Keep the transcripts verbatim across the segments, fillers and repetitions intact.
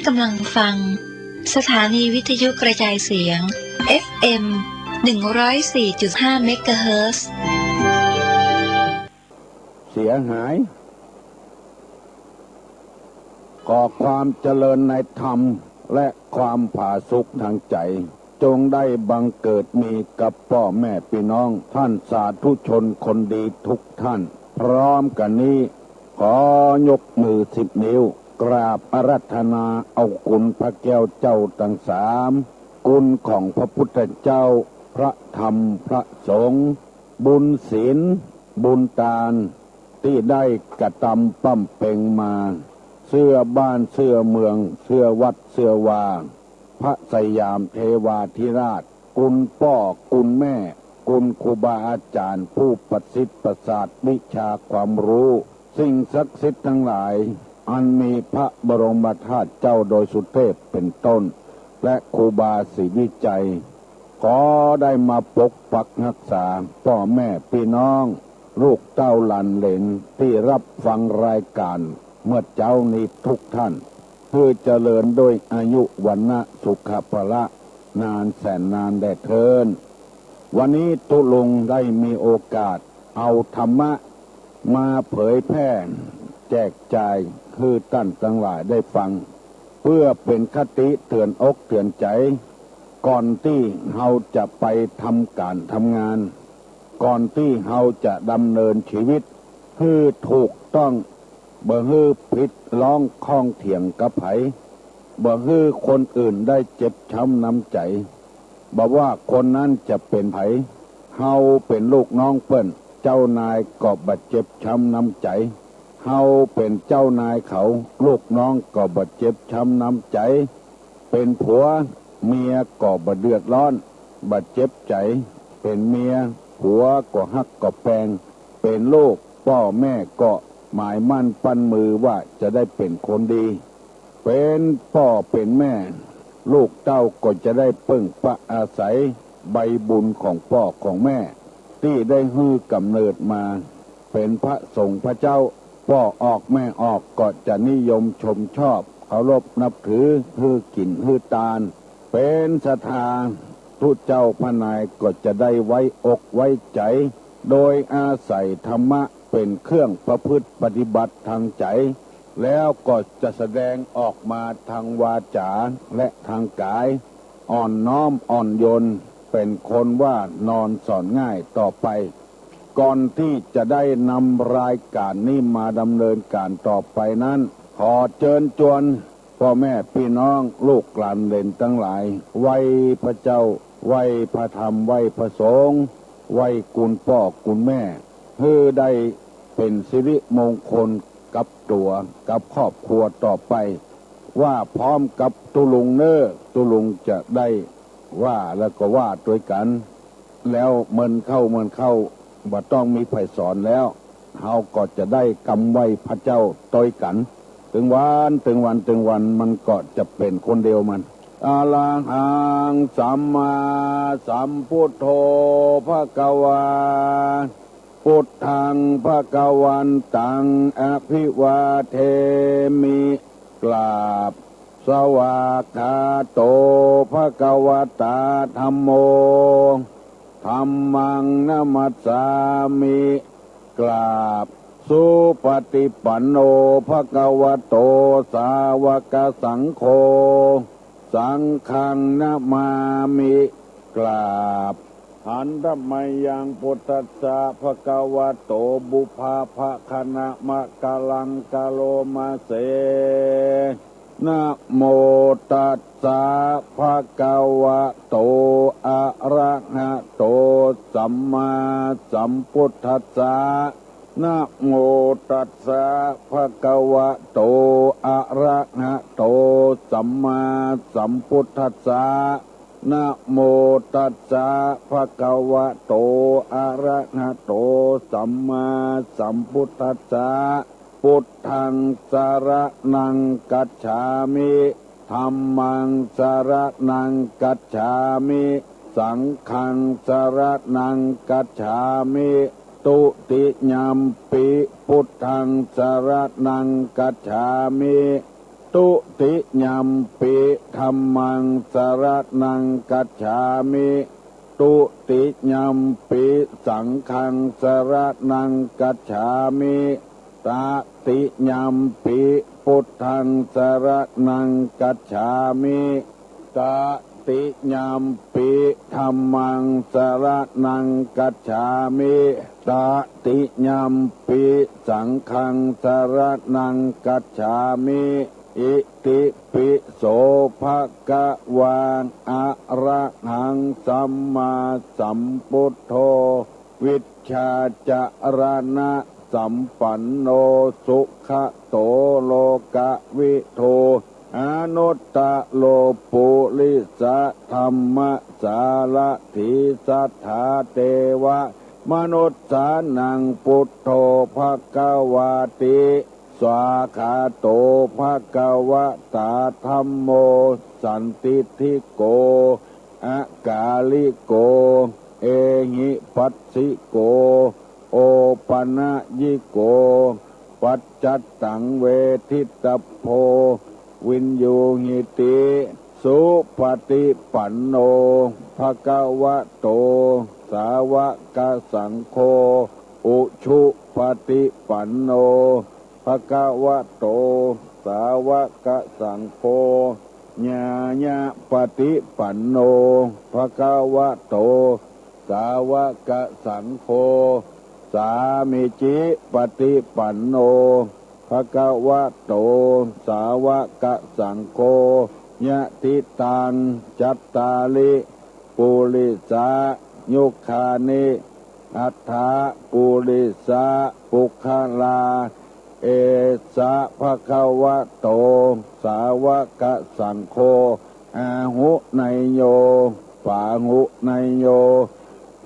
กำลังฟัง สถานีวิทยุกระจายเสียง เอฟเอ็ม หนึ่งร้อยสี่จุดห้า เมกะเฮิรตซ์ เสียหาย ขอความเจริญในธรรมและความผาสุกทางใจ๋ จงได้บังเกิดมีกับป้อแม่ปี้น้องท่านสาธุชนคนดีทุกท่าน พร้อมกั๋นนี้ ขอยกมือสิบนิ้ว กราบอาราธนาเอาคุณพระแก้วเจ้าตังสาม คุณของพระพุทธเจ้า พระธรรม พระสงฆ์ บุญศีล บุญตาน ตี้ได้กระตำบำเพ็งมา เสื้อบ้านเสื้อเมือง เสื้อวัดเสื้อวา พระสยามเทวาธิราช คุณป้อคุณแม่ คุณครูบาอาจ๋ารย์ผู้ประสิทธิ์ประสาทวิชาความฮู้ สิ่งศักดิ์สิทธิ์ตังหลาย อันมีพระบรมธาตุเจ้าดอยสุเทพเป็นต้น และครูบาศรีวิชัย ขอได้มาปกปักฮักษาป้อแม่ปี้น้อง ลูกเต้าหลานเหลนตี้ฮับฟังรายก๋านเมื่อเจ๊านี้ทุกท่าน หื้อเจริญด้วยอายุวรรณะสุขะพละ นานแสนนานแด่เทอญ วันนี้ตุ๊ลุงได้มีโอกาสเอาธรรมะมาเผยแพร่แจกจ่ายหื้อต้านตังหลายได้ฟัง เปื้อเป๋นคติเตื๋อนอกเตื๋อนใจ๋ ก่อนตี้เฮาจะไปทำก๋านทำงาน ก่อนตี้เฮาจะดำเนินชีวิตหื้อถูกต้อง บ่หื้อผิดร้องข้องเถียงกับใผ บ่หื้อคนอื่นได้เจ็บช้ำน้ำใจ๋ บ่ว่าคนนั้นจะเป๋นใผ เฮาเป๋นลูกน้องเปิ้น เจ้านายก็บ่เจ็บช้ำน้ำใจ๋ เฮาเป๋นเจ้านายเขา ลูกน้องก็บ่เจ็บช้ำน้ำใจ๋ เป๋นผัวเมียก็บ่เดือดร้อน บ่เจ็บใจ๋ เป๋นเมียผัวก็ฮักก็แปง เป๋นลูกป้อแม่ก็หมายมั่นปั้นมือว่าจะได้เป๋นคนดี เป๋นป้อเป๋นแม่ ลูกเต้าก็จะได้เปิ้งปะอาศัยใบบุญของป้อของแม่ ตี้ได้หื้อกำเนิดมา เป๋นพระสงฆ์พระเจ้า ป้อออกแม่ออกก็จะนิยมชมชอบ เคารพนับถือ หื้อกิ๋นหื้อตาน เป๋นศรัทธา ตุ๊เจ้าพระนายก็จะได้ไว้อกไว้ใจ๋ โดยอาศัยธรรมะเป๋นเครื่องประพฤติปฏิบัติทางใจ๋ แล้วก็จะแสดงออกมาทางวาจ๋าและทางก๋าย อ่อนน้อมอ่อนโยน เป๋นคนว่านอนสอนง่ายต่อไป ก่อนตี้จะได้นำรายก๋านนี้มาดำเนินก๋านต่อไปนั้น ขอเจิญจวนป้อแม่ปี้น้องลูกหลานเหลนตังหลาย ไหว้พระเจ้า ไหว้พระธรรม ไหว้พระสงฆ์ ไหว้คุณป้อคุณแม่ หื้อได้เป๋นสิริมงคลกับตั๋วกับครอบครัวต่อไป ว่าพร้อมกับตุ๊ลุงเน่อ ตุ๊ลุงจะได้ว่าแล้วก็ว่าตวยกั๋น แล้วเมินเข้าเมินเข้า บ่ต้องมีใผสอนแล้ว เฮาก็จะได้กำไหว้พระเจ้าตวยกั๋น ตึงวัน ตึงวัน ตึงวัน มันก็จะเป๋นคนเดียวมัน อะระหังสัมมาสัมพุทโธภะคะวา พุทธังภะคะวันตังอะภิวาเทมิ กราบ สวากขาโตภะคะวะตาธัมโม ธัมมังนะมัสสามิ กราบ สุปะฏิปันโนภะคะวะโต สาวกสังโฆ สังฆังนะมามิ กราบ หันทะมะยัง พุทธัสสะภะคะวะโต ปุพพะภะคะนะมะกะลังกะโลมะเส นะโมตัสสะภะคะวะโต อะระหะโต สัมมาสัมพุทธัสสะ นะโมตัสสะภะคะวะโต อะระหะโต สัมมาสัมพุทธัสสะ นะโมตัสสะภะคะวะโต อะระหะโต สัมมาสัมพุทธัสสะ พุทธังสะระณังคัจฉามิ ธัมมังสะระณังคัจฉามิ สังฆังสะระณังคัจฉามิ ตุติยัมปิ พุทธังสะระณังคัจฉามิ ตุติยัมปิ ธัมมัง สะระณัง คัจฉามิ ตุติยัมปิ สังฆัง สะระณัง คัจฉามิ ตะติยัมปิ พุทธัง สะระณัง คัจฉามิ ตะติยัมปิ ธัมมัง สะระณัง คัจฉามิ ตะติยัมปิ สังฆัง สะระณัง คัจฉามิ อิติปิโส ภะคะวา อะระหัง สัมมาสัมพุทโธ วิชชาจารณสัมปันโน สุขะโต โลกะวิทู อนุตตะโร ปุริสะธัมมสารถี สัทธาเตวะมนุสสานัง พุทโธ ภะคะวาติ สวาคาโต ภะคะวะตา ธัมโม สันทิฏฐิโก อะกาลิโก เอหิปัสสิโก โอปะนะยิโก ปัจจัตตัง เวทิตะโพ วินยูหิติ สุปะติปันโน ภะคะวะโต สาวะกะสังโฆ อุชุปะติปันโน ภะคะวะโต สาวะกะสังโฆ ญาญะปะติปันโน ภะคะวะโต สาวะกะสังโฆ สามีจิปะติปันโน ภะคะวะโต สาวะกะสังโฆ ยะถิตัง จัตตาริ ปุริสายุคานิ อัฏฐะ ปุริสะปุคคลา เอสะ ภะคะวะโต สาวะกะสังโฆ อาหุเนยโย ปาหุเนยโย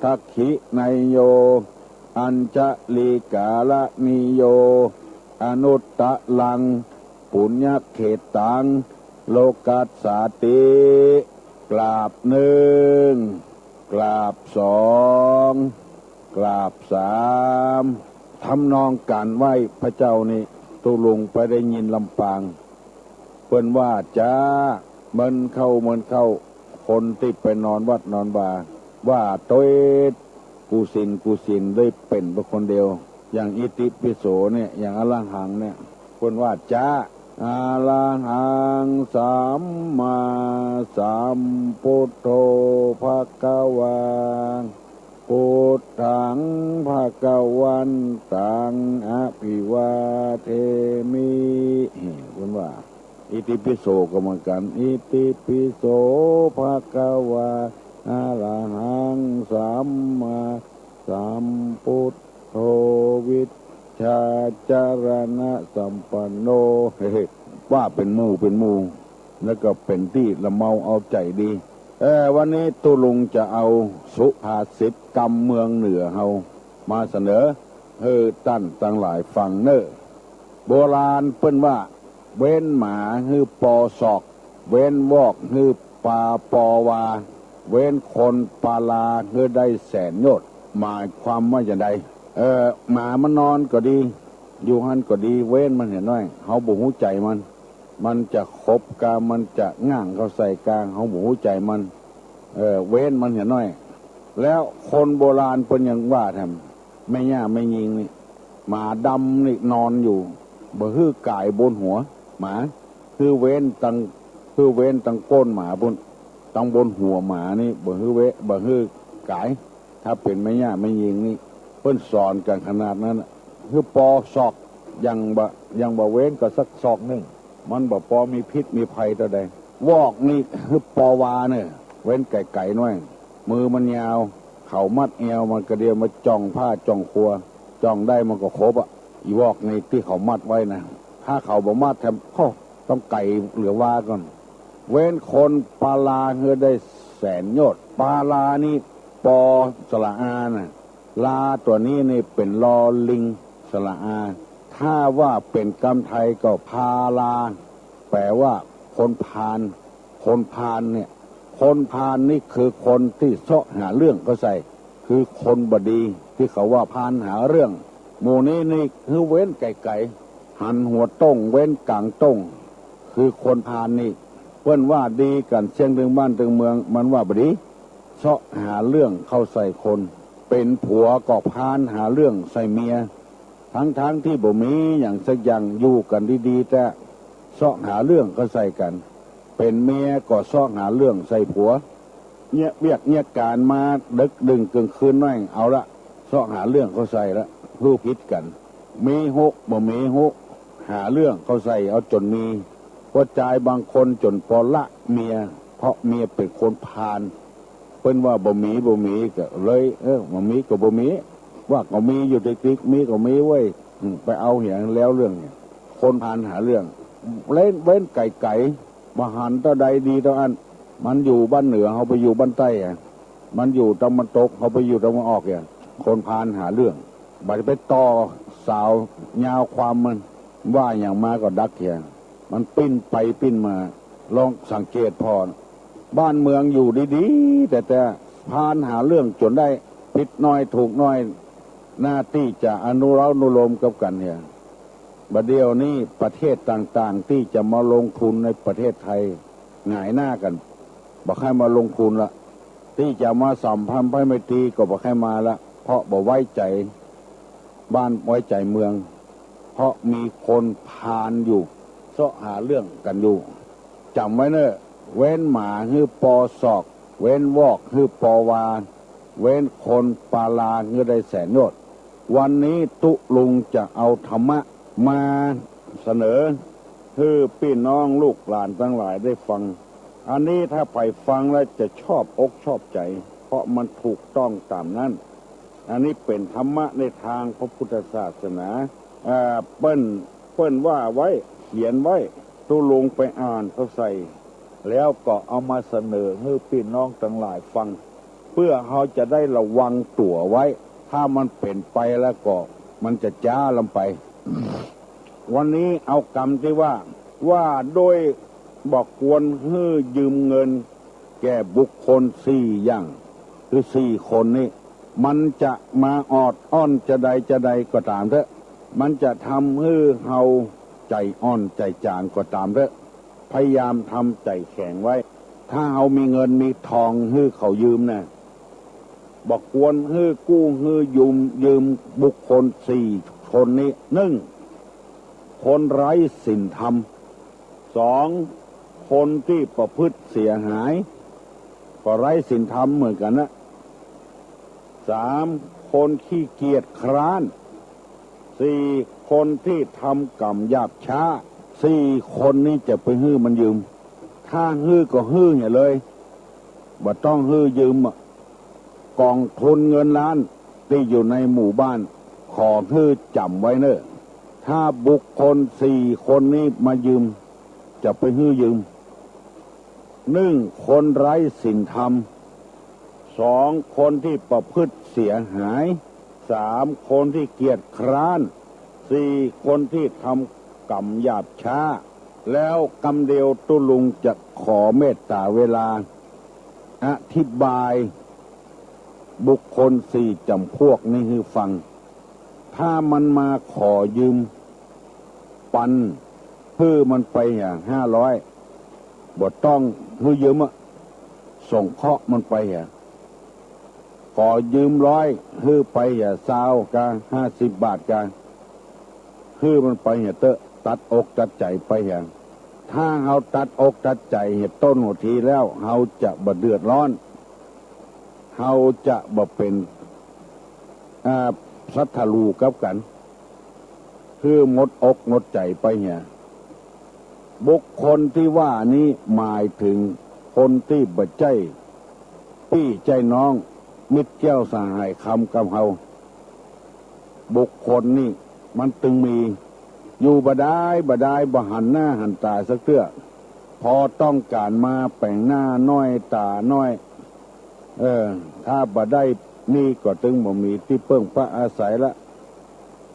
ทักขิเนยโย อัญชลีกาละนิโย อนุตตะรัง ปุญญะเขตตัง โลกัสสาติ กราบหนึ่ง กราบสอง กราบสาม ทำนองก๋านไหว้พระเจ้านี่ ตุ๊ลุงไปได้ยินลำปาง เปิ้นว่าจ๊า เมินเข้า เมินเข้า คนตี้ไปนอนวัดนอนวา ว่าโตย กูสิน กูสิน ได้เป๋นไปคนเดียว อย่างอิติปิโสเนี่ย อย่างอะระหังเนี่ย เปิ้นว่าจ๊า อะระหัง สัมมาสัมพุทโธ ภะคะวา พุทธัง ภะคะวันตัง อะภิวาเทมิ เปิ้นว่า อิติปิโสก็เหมือนกั๋น อิติปิโส ภะคะวา อะระหัง สัมมาสัมพุทโธ วิชชาจารณสัมปันโน ว่าเป๋นหมู่เป๋นหมู่ แล้วก็เป๋นตี้ละเมาเอาใจ๋ดี เออ วันนี้ตุ๊ลุงจะเอาสุภาษิตกำเมืองเหนือเฮา มาเสนอหื้อต้านตังหลายฟังเน่อ โบราณเปิ้นว่า เว้นหมาหื้อปอศอก เว้นวอกหื้อปาปอวา เว้นคนปาลาหื้อได้แสนโยชน์ หมายความว่าจาใด เออ หมามันนอนก็ดี อยู่หั้นก็ดี เว้นมันเหียน้อย เฮาบ่ฮู้ใจ๋มัน มันจะขบกา มันจะง่างเข้าใส่กา เฮาบ่ฮู้ใจ๋มัน เออ เว้นมันเหียน้อย แล้วคนโบราณเปิ้นยังว่าแถม แม่ย่าแม่ญิงนี่ หมาดำนี่นอนอยู่ บ่หื้อก๋ายบนหัวหมา หื้อเว้นตัง หื้อเว้นตังก้นหมาปู้น ตังบนหัวหมานี่ บ่หื้อเว้น บ่หื้อก๋าย ถ้าเป๋นแม่ย่าแม่ญิงนี่ เปิ้นสอนกั๋นขนาดนั้นน่ะ หื้อปอศอก ยังบ่ ยังบ่เว้นก็สักศอกนึ่ง มันบ่ปอมีพิษมีภัยเต้าใด วอกนี่หื้อปอวาเน่อ เว้นไก๋ๆ หน้อย มือมันยาว เขามัดแอวมันกระเดียวมาจ่องผ้าจ่องครัว จ่องได้มันก็ขบอะ อีวอกนี่ตี้เขามัดไว้นะ ถ้าเขาบ่มัดแถม โอ้ ต้องไก๋เหลือวาก่อน เว้นคนปาลาหื้อได้แสนโยชน์ ปาลานี่ ปอสระอาน่ะ ลาตั๋วนี้นี่เป๋นลอลิงสระอา ถ้าว่าเป๋นกำไทยก็พาลา แปลว่าคนพาล คนพาลเนี่ย คนพาลนี่คือคนตี้เซาะหาเรื่องเข้าใส่ คือคนบ่ดี ตี้เขาว่าพาลหาเรื่อง หมู่นี้นี่หื้อเว้นไก๋ๆ หันหัวโต้ง เว้นก๋างโต้ง คือคนพาลนี่ เปิ้นว่าดีกั๋นเสี้ยงตึงบ้านตึงเมือง มันว่าบ่ดี เซาะหาเรื่องเข้าใส่คน เป๋นผัวก็พาลหาเรื่องใส่เมีย ทั้งๆ ตี้บ่มีหยังสักอย่าง อยู่กั๋นดีๆ แต๊ เซาะหาเรื่องเข้าใส่กั๋น เป๋นเมียก็เซาะหาเรื่องใส่ผัว เยียะเวียกเยียะก๋านมา ดึกดื่นเกิ่งคืนหน้อย เอาละ เซาะหาเรื่องเข้าใส่ละ ฮู้ผิดกั๋น มีฮู้บ่มีฮู้ หาเรื่องเข้าใส่เอาจ๋นมี ผู้จายบางคนจ๋นปอละเมีย เพราะเมียเป๋นคนพาล เปิ้นว่าบ่มี บ่มี ก็เลย เออ บ่มีก็บ่มี ว่าก็มีอยู่ติ๊กๆ มีก็มีเว้ย อืม ไปเอาเหียแล้วเรื่องเนี่ย คนพาลหาเรื่อง เล่นเว้นไก๋ๆ บ่หันเต้าใดดีเต้าอั้น มันอยู่บ้านเหนือ เฮาไปอยู่บ้านใต้อะ มันอยู่ตะวันตก เฮาไปอยู่ตะวันออกอะ คนพาลหาเรื่อง บ่าจะไปต่อสาวยาวความมัน ว่าหยังมาก็ดักเหีย มันปิ้นไปปิ้นมา ลองสังเกตผ่อ บ้านเมืองอยู่ดีๆ แต๊ๆ พาลหาเรื่องจ๋นได้ ผิดหน้อยถูกหน้อย หน้าตี้จะอนุเร้าอนุโลมกับกั๋นเหีย บ่าเดี่ยวนี้ประเทศต่างๆ ตี้จะมาลงทุนในประเทศไทย หงายหน้ากั๋น บ่ใค่มาลงทุนละ ตี้จะมาสัมพันธ์ไพร่ไมตรีก็บ่ใค่มาละ เพราะบ่ไว้ใจ๋บ้านไว้ใจ๋เมือง เพราะมีคนพาลอยู่ เซาะหาเรื่องกั๋นอยู่ จ๋ำไว้เน่อ เว้นหมาหื้อปอศอก เว้นวอกหื้อปอวา เว้นคนปาลาหื้อได้แสนโยชน์ วันนี้ตุ๊ลุงจะเอาธรรมะมาเสนอ หื้อปี้น้องลูกหลานตังหลายได้ฟัง อันนี้ถ้าใผฟังแล้วจะชอบอกชอบใจ๋ เพราะมันถูกต้องต๋ามนั้น อันนี้เป๋นธรรมะในตางพระพุทธศาสนา อ่า เปิ้น เปิ้นว่าไว้ เขียนไว้ ตุ๊ลุงไปอ่านเข้าใส่ แล้วก็เอามาเสนอหื้อปี้น้องตังหลายฟัง เปื้อเฮาจะได้ระวังตั๋วไว้ ถ้ามันเป๋นไปแล้วก็มันจะจ๊าลำไป วันนี้เอากำตี้ว่า ว่าโดยบ่ควรหื้อยืมเงินแก่บุคคลสี่อย่าง คือสี่คนนี้ มันจะมาออดอ้อนจาใดจาใดก็ต๋ามเต๊อะ มันจะทำหื้อเฮาใจ๋อ่อนใจ๋จ๋างก็ต๋ามเต๊อะ พยายามทำใจ๋แข็งไว้ ถ้าเฮามีเงินมีตองหื้อเขายืมนะ บ่ควรหื้อกู้หื้อยืม ยืมบุคคลสี่คนนี้ นึ่ง คนไร้ศีลธรรม สอง คนตี้ประพฤติเสียหาย ก็ไร้ศีลธรรมเหมือนกั๋นนะ สาม คนขี้เกียจคร้าน สี่ คนตี้ทำก๋รรมหยาบช้า สี่คนนี้จะไปหื้อมันยืม ถ้าหื้อก็หื้อเหียเลย บ่ต้องหื้อยืมอะ ก๋องทุนเงินล้านตี้อยู่ในหมู่บ้าน ขอหื้อจ๋ำไว้เน่อ ถ้าบุคคลสี่คนนี้มายืม จะไปหื้อยืม นึ่ง คนไร้ศีลธรรม สอง คนตี้ประพฤติเสียหาย สาม คนตี้เกียจคร้าน สี่ คนตี้ทำก๋รรมหยาบช้า แล้วกำเดียวตุ๊ลุงจะขอเมตต๋าเวลา อธิบายบุคคลสี่จ๋ำพวกนี้หื้อฟัง ถ้ามันมาขอยืม ปัน หื้อมันไปเหียห้าร้อย บ่ต้องหื้อยืมอะ สงเคราะห์มันไปเหีย ขอยืมร้อย หื้อไปเหียซาวกา ห้าสิบบาทกา หื้อมันไปเหียเต๊อะ ตัดอกตัดใจ๋ไปเหีย ถ้าเฮาตัดอกตัดใจ๋เหียต้นหัวทีแล้ว เฮาจะบ่เดือดร้อน เฮาจะบ่เป๋น อ่า ศัตรูกับกั๋น หื้อหมดอกหมดใจ๋ไปเหีย บุคคลตี้ว่านี้หมายเถิงคนตี้บ่ใจ้ปี้ใจ้น้อง มิตรแก้วสหายคำกับเฮา บุคคลนี้มันตึงมี อยู่บ่ดายบ่ดาย บ่หันหน้าหันต๋าสักเตื้อ พอต้องก๋านมาแป๋งหน้าน้อยต๋าน้อย เออ ถ้าบ่ได้นี่ก็ตึงบ่มีตี้เปิ้งปะอาศัยละ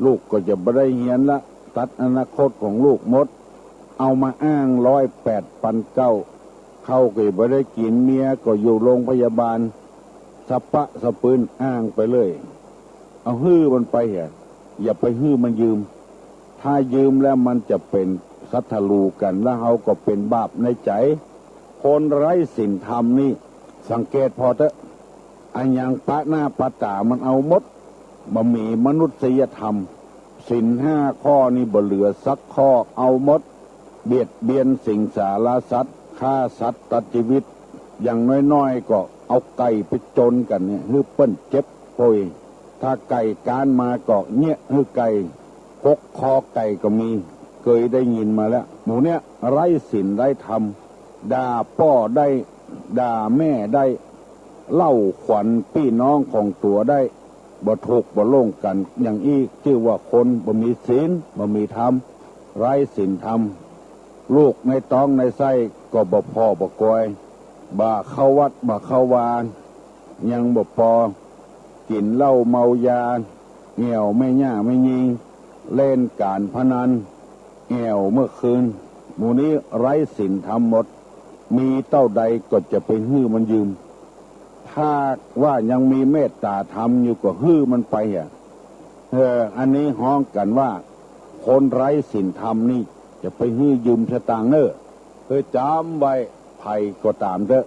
ลูกก็จะบ่ได้เฮียนละ ตัดอนาคตของลูกหมด เอามาอ้างร้อยแปดปันเก้า ข้าวก็บ่ได้กิ๋น เมียก็อยู่โรงพยาบาล สะปะสะปืนอ้างไปเรื่อย เอาหื้อมันไปเหีย อย่าไปหื้อมันยืม ถ้ายืมแล้วมันจะเป๋น ศัตรู๋กั๋น แล้วเฮาก็เป๋นบาปในใจ๋ คนไร้ศีลธรรมนี่ สังเกตผ่อเต๊อะ อะหยังปะหน้าปะต๋ามันเอาหมด บ่มีมนุษยธรรม ศีลห้าข้อนี่บ่เหลือสักข้อ เอาหมด เบียดเบียนสิงสารสัตว์ ฆ่าสัตว์ตัดจีวิต อย่างน้อยๆ ก็เอาไก่ไปจนกั๋นเนี่ย หื้อเปิ้นเจ็บป่วย ถ้าไก่ก๊านมาก็เยียะหื้อไก่ กกคอไก่ก็มี เกยได้ยินมาแล้ว หมู่เนี่ยไร้ศีลไร้ธรรม ด่าป้อได้ ด่าแม่ได้ เล่าขวัญปี้น้องของตั๋วได้ บ่ถูกข์บ่โล่งกั๋น อย่างอี้จื้อว่าคนบ่มีศีล บ่มีธรรม ไร้ศีลธรรม ลูกในต๊องในไส้ก็บ่ผ่อบ่กอย บ่าเข้าวัดบ่าเข้าวา ยังบ่ปอ กิ๋นเหล้าเมายา แอ่วแม่ย่าแม่ญิง เล่นก๋านพนัน แอ่วเมื่อคืน หมู่นี้ไร้ศีลธรรมหมด มีเต้าใดก็จะไปหื้อมันยืม ถ้าว่ายังมีเมตต๋าธรรมอยู่ก็หื้อมันไปเถอะ เออ อันนี้ฮ้องกั๋นว่า คนไร้ศีลธรรมนี่จะไปหื้อยืมสตางค์เน่อ เออ จ๋ำไว้ ใผก็ต๋ามเต๊อะ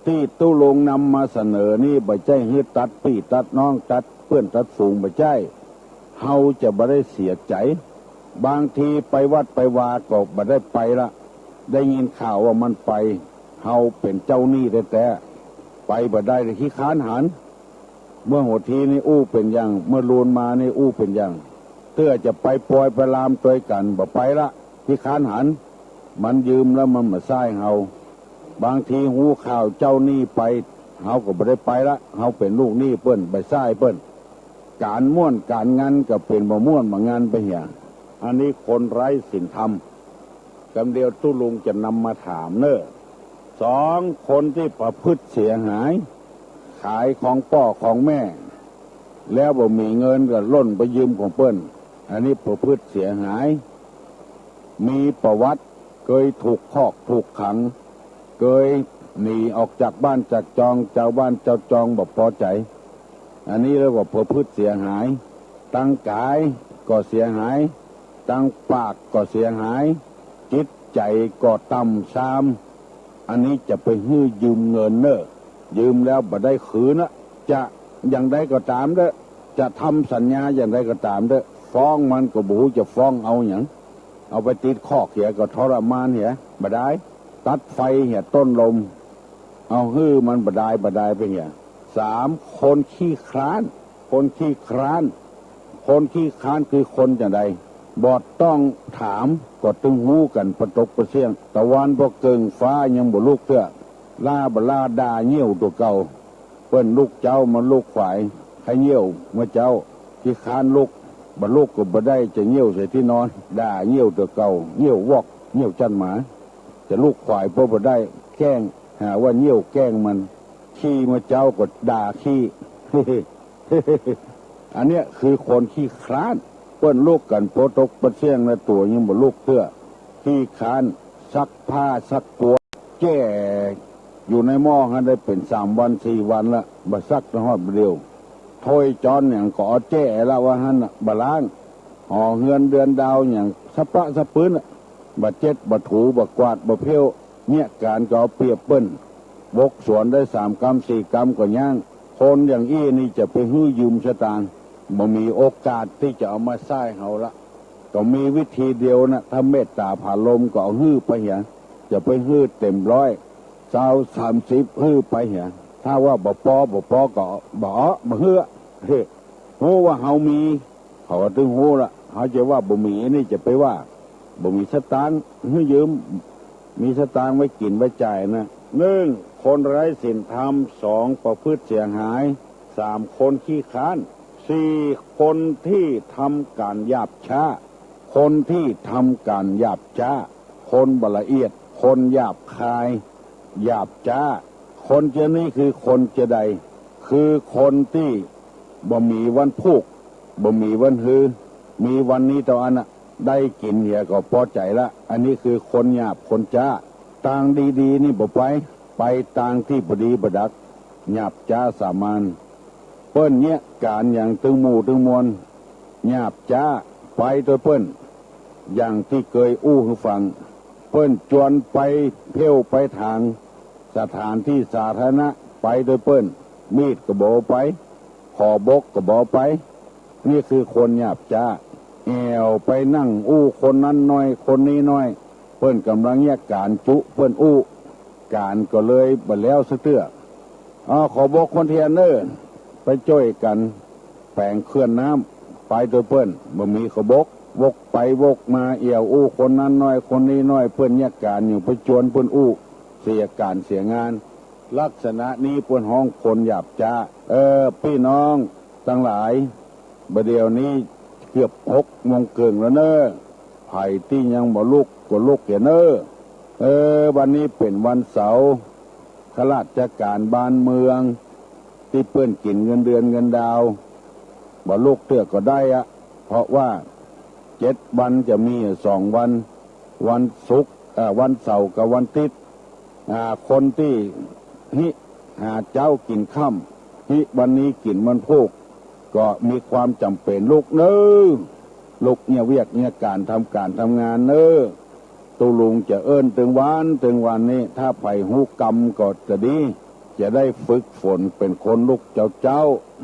ตี้ตุ๊ลุงนำมาเสนอนี่บ่ใจ้หื้อตัดปี้ตัดน้อง ตัดเปื้อนตัดฝูง บ่ใจ้ เฮาจะบ่ได้เสียใจ๋ บางทีไปวัดไปวาก็บ่ได้ไปละ ได้ยินข่าวว่ามันไป เฮาเป๋นเจ้าหนี้แต๊ๆ ไปบ่ได้ ขี้ค้านหัน เมื่อหัวทีนี่อู้เป๋นอย่าง เมื่อลูนมานี่อู้เป๋นอย่าง เตื้อจะไปปอยไปลามตวยกั๋น บ่ไปละ ขี้ค้านหัน มันยืมแล้วมันบ่ใซ้เฮา บางทีฮู้ข่าวเจ้าหนี้ไป เฮาก็บ่ได้ไปละ เฮาเป๋นลูกหนี้เปิ้น บ่ใซ้เปิ้น ก๋านม่วนก๋านงันก็เป๋นบ่ม่วนบ่งันไปเหีย อันนี้คนไร้ศีลธรรม กำเดียวตุ๊ลุงจะนำมาถามเน่อ สอง คนตี้ประพฤติเสียหาย ขายของป้อของแม่ แล้วบ่มีเงินก็ล่นไปยืมของเปิ้น อันนี้ประพฤติเสียหาย มีประวัติ เกยถูกคอกถูกขัง เกยหนีออกจากบ้านจากจอง จาวบ้านจาวจองบ่ปอใจ๋ อันนี้เรียกว่าประพฤติเสียหาย ตังก๋ายก็เสียหาย ตังปากก็เสียหาย จิตใจ๋ก็ต่ำทราม อันนี้จะไปหื้อยืมเงินเน่อ ยืมแล้วบ่ได้คืนอะ จะอย่างใดก็ต๋ามเต๊อะ จะทำสัญญาอย่างใดก็ต๋ามเต๊อะ ฟ้องมันก็บ่ฮู้จะฟ้องเอาหยัง เอาไปติดคอกเหียก็ทรมานเหีย บ่ได้ ตัดไฟเหียต้นลม เอาหื้อมันบ่ได้บ่ได้ไปเหีย สาม คนขี้คร้าน คนขี้คร้าน คนขี้คร้านคือคนจั่งใด บ่ต้องถามก็ตึงฮู้กั๋นปะตกปะเสี้ยง ตะวันบ่เกิ่งฟ้ายังบ่ลุกเตื้อ ล้าบ่ล้าด่าเยี่ยวตั๋วเก่า เปิ้นลุกเจ๊ามาลุกขวาย ใค่เยี่ยวเมื่อเจ๊า ขี้คร้านลุก บ่ลุกก็บ่ได้ จะเยี่ยวใส่ตี้นอน ด่าเยี่ยวตั๋วเก่า เยี่ยววอก เยี่ยวจั้นหมา จะลุกขวายป้อบ่ได้ แกล้ง หาว่าเยี่ยวแกล้งมัน ขี้เมื่อเจ๊าก็ด่าขี้ อันเนี้ยคือคนขี้คร้าน เปิ้นลุกกั๋นปะตกปะเสี้ยงแล้วตั๋วยังบ่ลุกเตื้อ ขี้คร้าน ซักผ้าซักปัว แจ้อยู่ในหม้อหั้นได้เป๋นสามวันสี่วันละ บ่ซักจะฮอดบ่าเดี่ยว ถ้วยจ๊อนหยังก็เอาแจ้ละว่าหั้นน่ะ บ่ล้าง หอเฮือนเดือนดาวหยังสะปะสะปื้นน่ะ บ่เจ็ดบ่ถูบ่กวาดบ่เพี้ยว เยียะก๋านก็เอาเปรียบเปิ้น บกสวนได้สามกำสี่กำก็ย้าง คนอย่างอี้นี่จะไปหื้อยืมสตางค์ บ่มีโอกาสตี้จะเอามาใซ้เฮาละ ก็มีวิธีเดียวนะ ถ้าเมตต๋าผาลมก็เอาหื้อไปเหีย จะไปหื้อเต๋มร้อย ซาว สามสิบ หื้อไปเหีย ถ้าว่าบ่ปอ บ่ปอก็บ่เอา บ่หื้อ เฮ้ ฮู้ว่าเฮามี เขาก็ตึงฮู้ละ เฮาจะว่าบ่มีนี่จะไปว่า บ่มีสตางค์หื้อยืม มีสตางค์ไว้กิ๋นไว้จ่ายนะ นึ่ง คนไร้ศีลธรรม สอง ประพฤติเสียหาย สาม คนขี้คร้าน สี่ คนตี้ทำก๋านหยาบจ๊า คนตี้ทำก๋านหยาบจ๊า คนบ่ละเอียด คนหยาบคาย หยาบจ๊า คนจานี้คือคนจาใด คือคนตี้บ่มีวันพูก บ่มีวันฮือ มีวันนี้เต้าอั้นน่ะ ได้กิ๋นเหียก็ปอใจ๋ละ อันนี้คือคนหยาบคนจ๊า ตางดีๆ นี่บ่ไป ไปตางตี้บ่ดีบ่ดัก หยาบจ๊าสามัญ เปิ้นเยียะก๋านหยังตึงหมู่ตึงมวล หยาบจ๊า ไปตวยเปิ้น อย่างตี้เกยอู้หื้อฟัง เปิ้นจวนไปเผ้วไปถาง สถานตี้สาธารณะ ไปโตยเปิ้น มีดก็บ่เอาไป ขอบบกก็บ่เอาไป นี่คือคนหยาบจ๊า แอ่วไปนั่งอู้คนนั้นหน้อย คนนี้หน้อย เปิ้นก่ำลังเยียะก๋านจุ เปิ้นอู้ ก๋านก็เลยบ่แล้วสักเตื้อ อ้อ ขอบบกคนเตียเน่อ ไปจ้วยกั๋นแป๋งเขื่อนน้ำ ไปโตยเปิ้น บ่มีขอบบก วกไปวกมา แอ่วอู้คนนั้นหน้อย คนนี้หน้อย เปิ้นเยียะก๋านอยู่ ไปจวนเปิ้นอู้ เสียก๋านเสียงาน ลักษณะนี้เปิ้นฮ้องคนหยาบจ๊า เออ ปี้น้องตังหลาย บ่าเดี่ยวนี้เกือบหกโมงเกิ่งแล้วเน่อ ใผตี้ยังบ่ลุกก็ลุกเหียเน่อ เออ วันนี้เป๋นวันเสาร์ ข้าราชก๋านบ้านเมือง ตี้เปิ้นกิ๋นเงินเดือนเงินดาว บ่ลุกเตื้อก็ได้อะ เพราะว่าเจ็ดวันจะมีอยู่สองวัน วันศุกร์ เอ่อ วันเสาร์กับวันอาทิตย์ อ่า คนตี้ฮิหาเจ๊ากิ๋นค่ำ ฮิวันนี้กิ๋นวันพูก ก็มีความจ๋ำเป๋นลุกเน่อ ลุกเยียะเวียกเยียะก๋าน ทำก๋านทำงานเน่อ ตุ๊ลุงจะเอิ้นตึงวันตึงวันนี้ ถ้าใผฮู้กำก็จะดี จะได้ฝึกฝนเป๋นคนลุกเจ๊า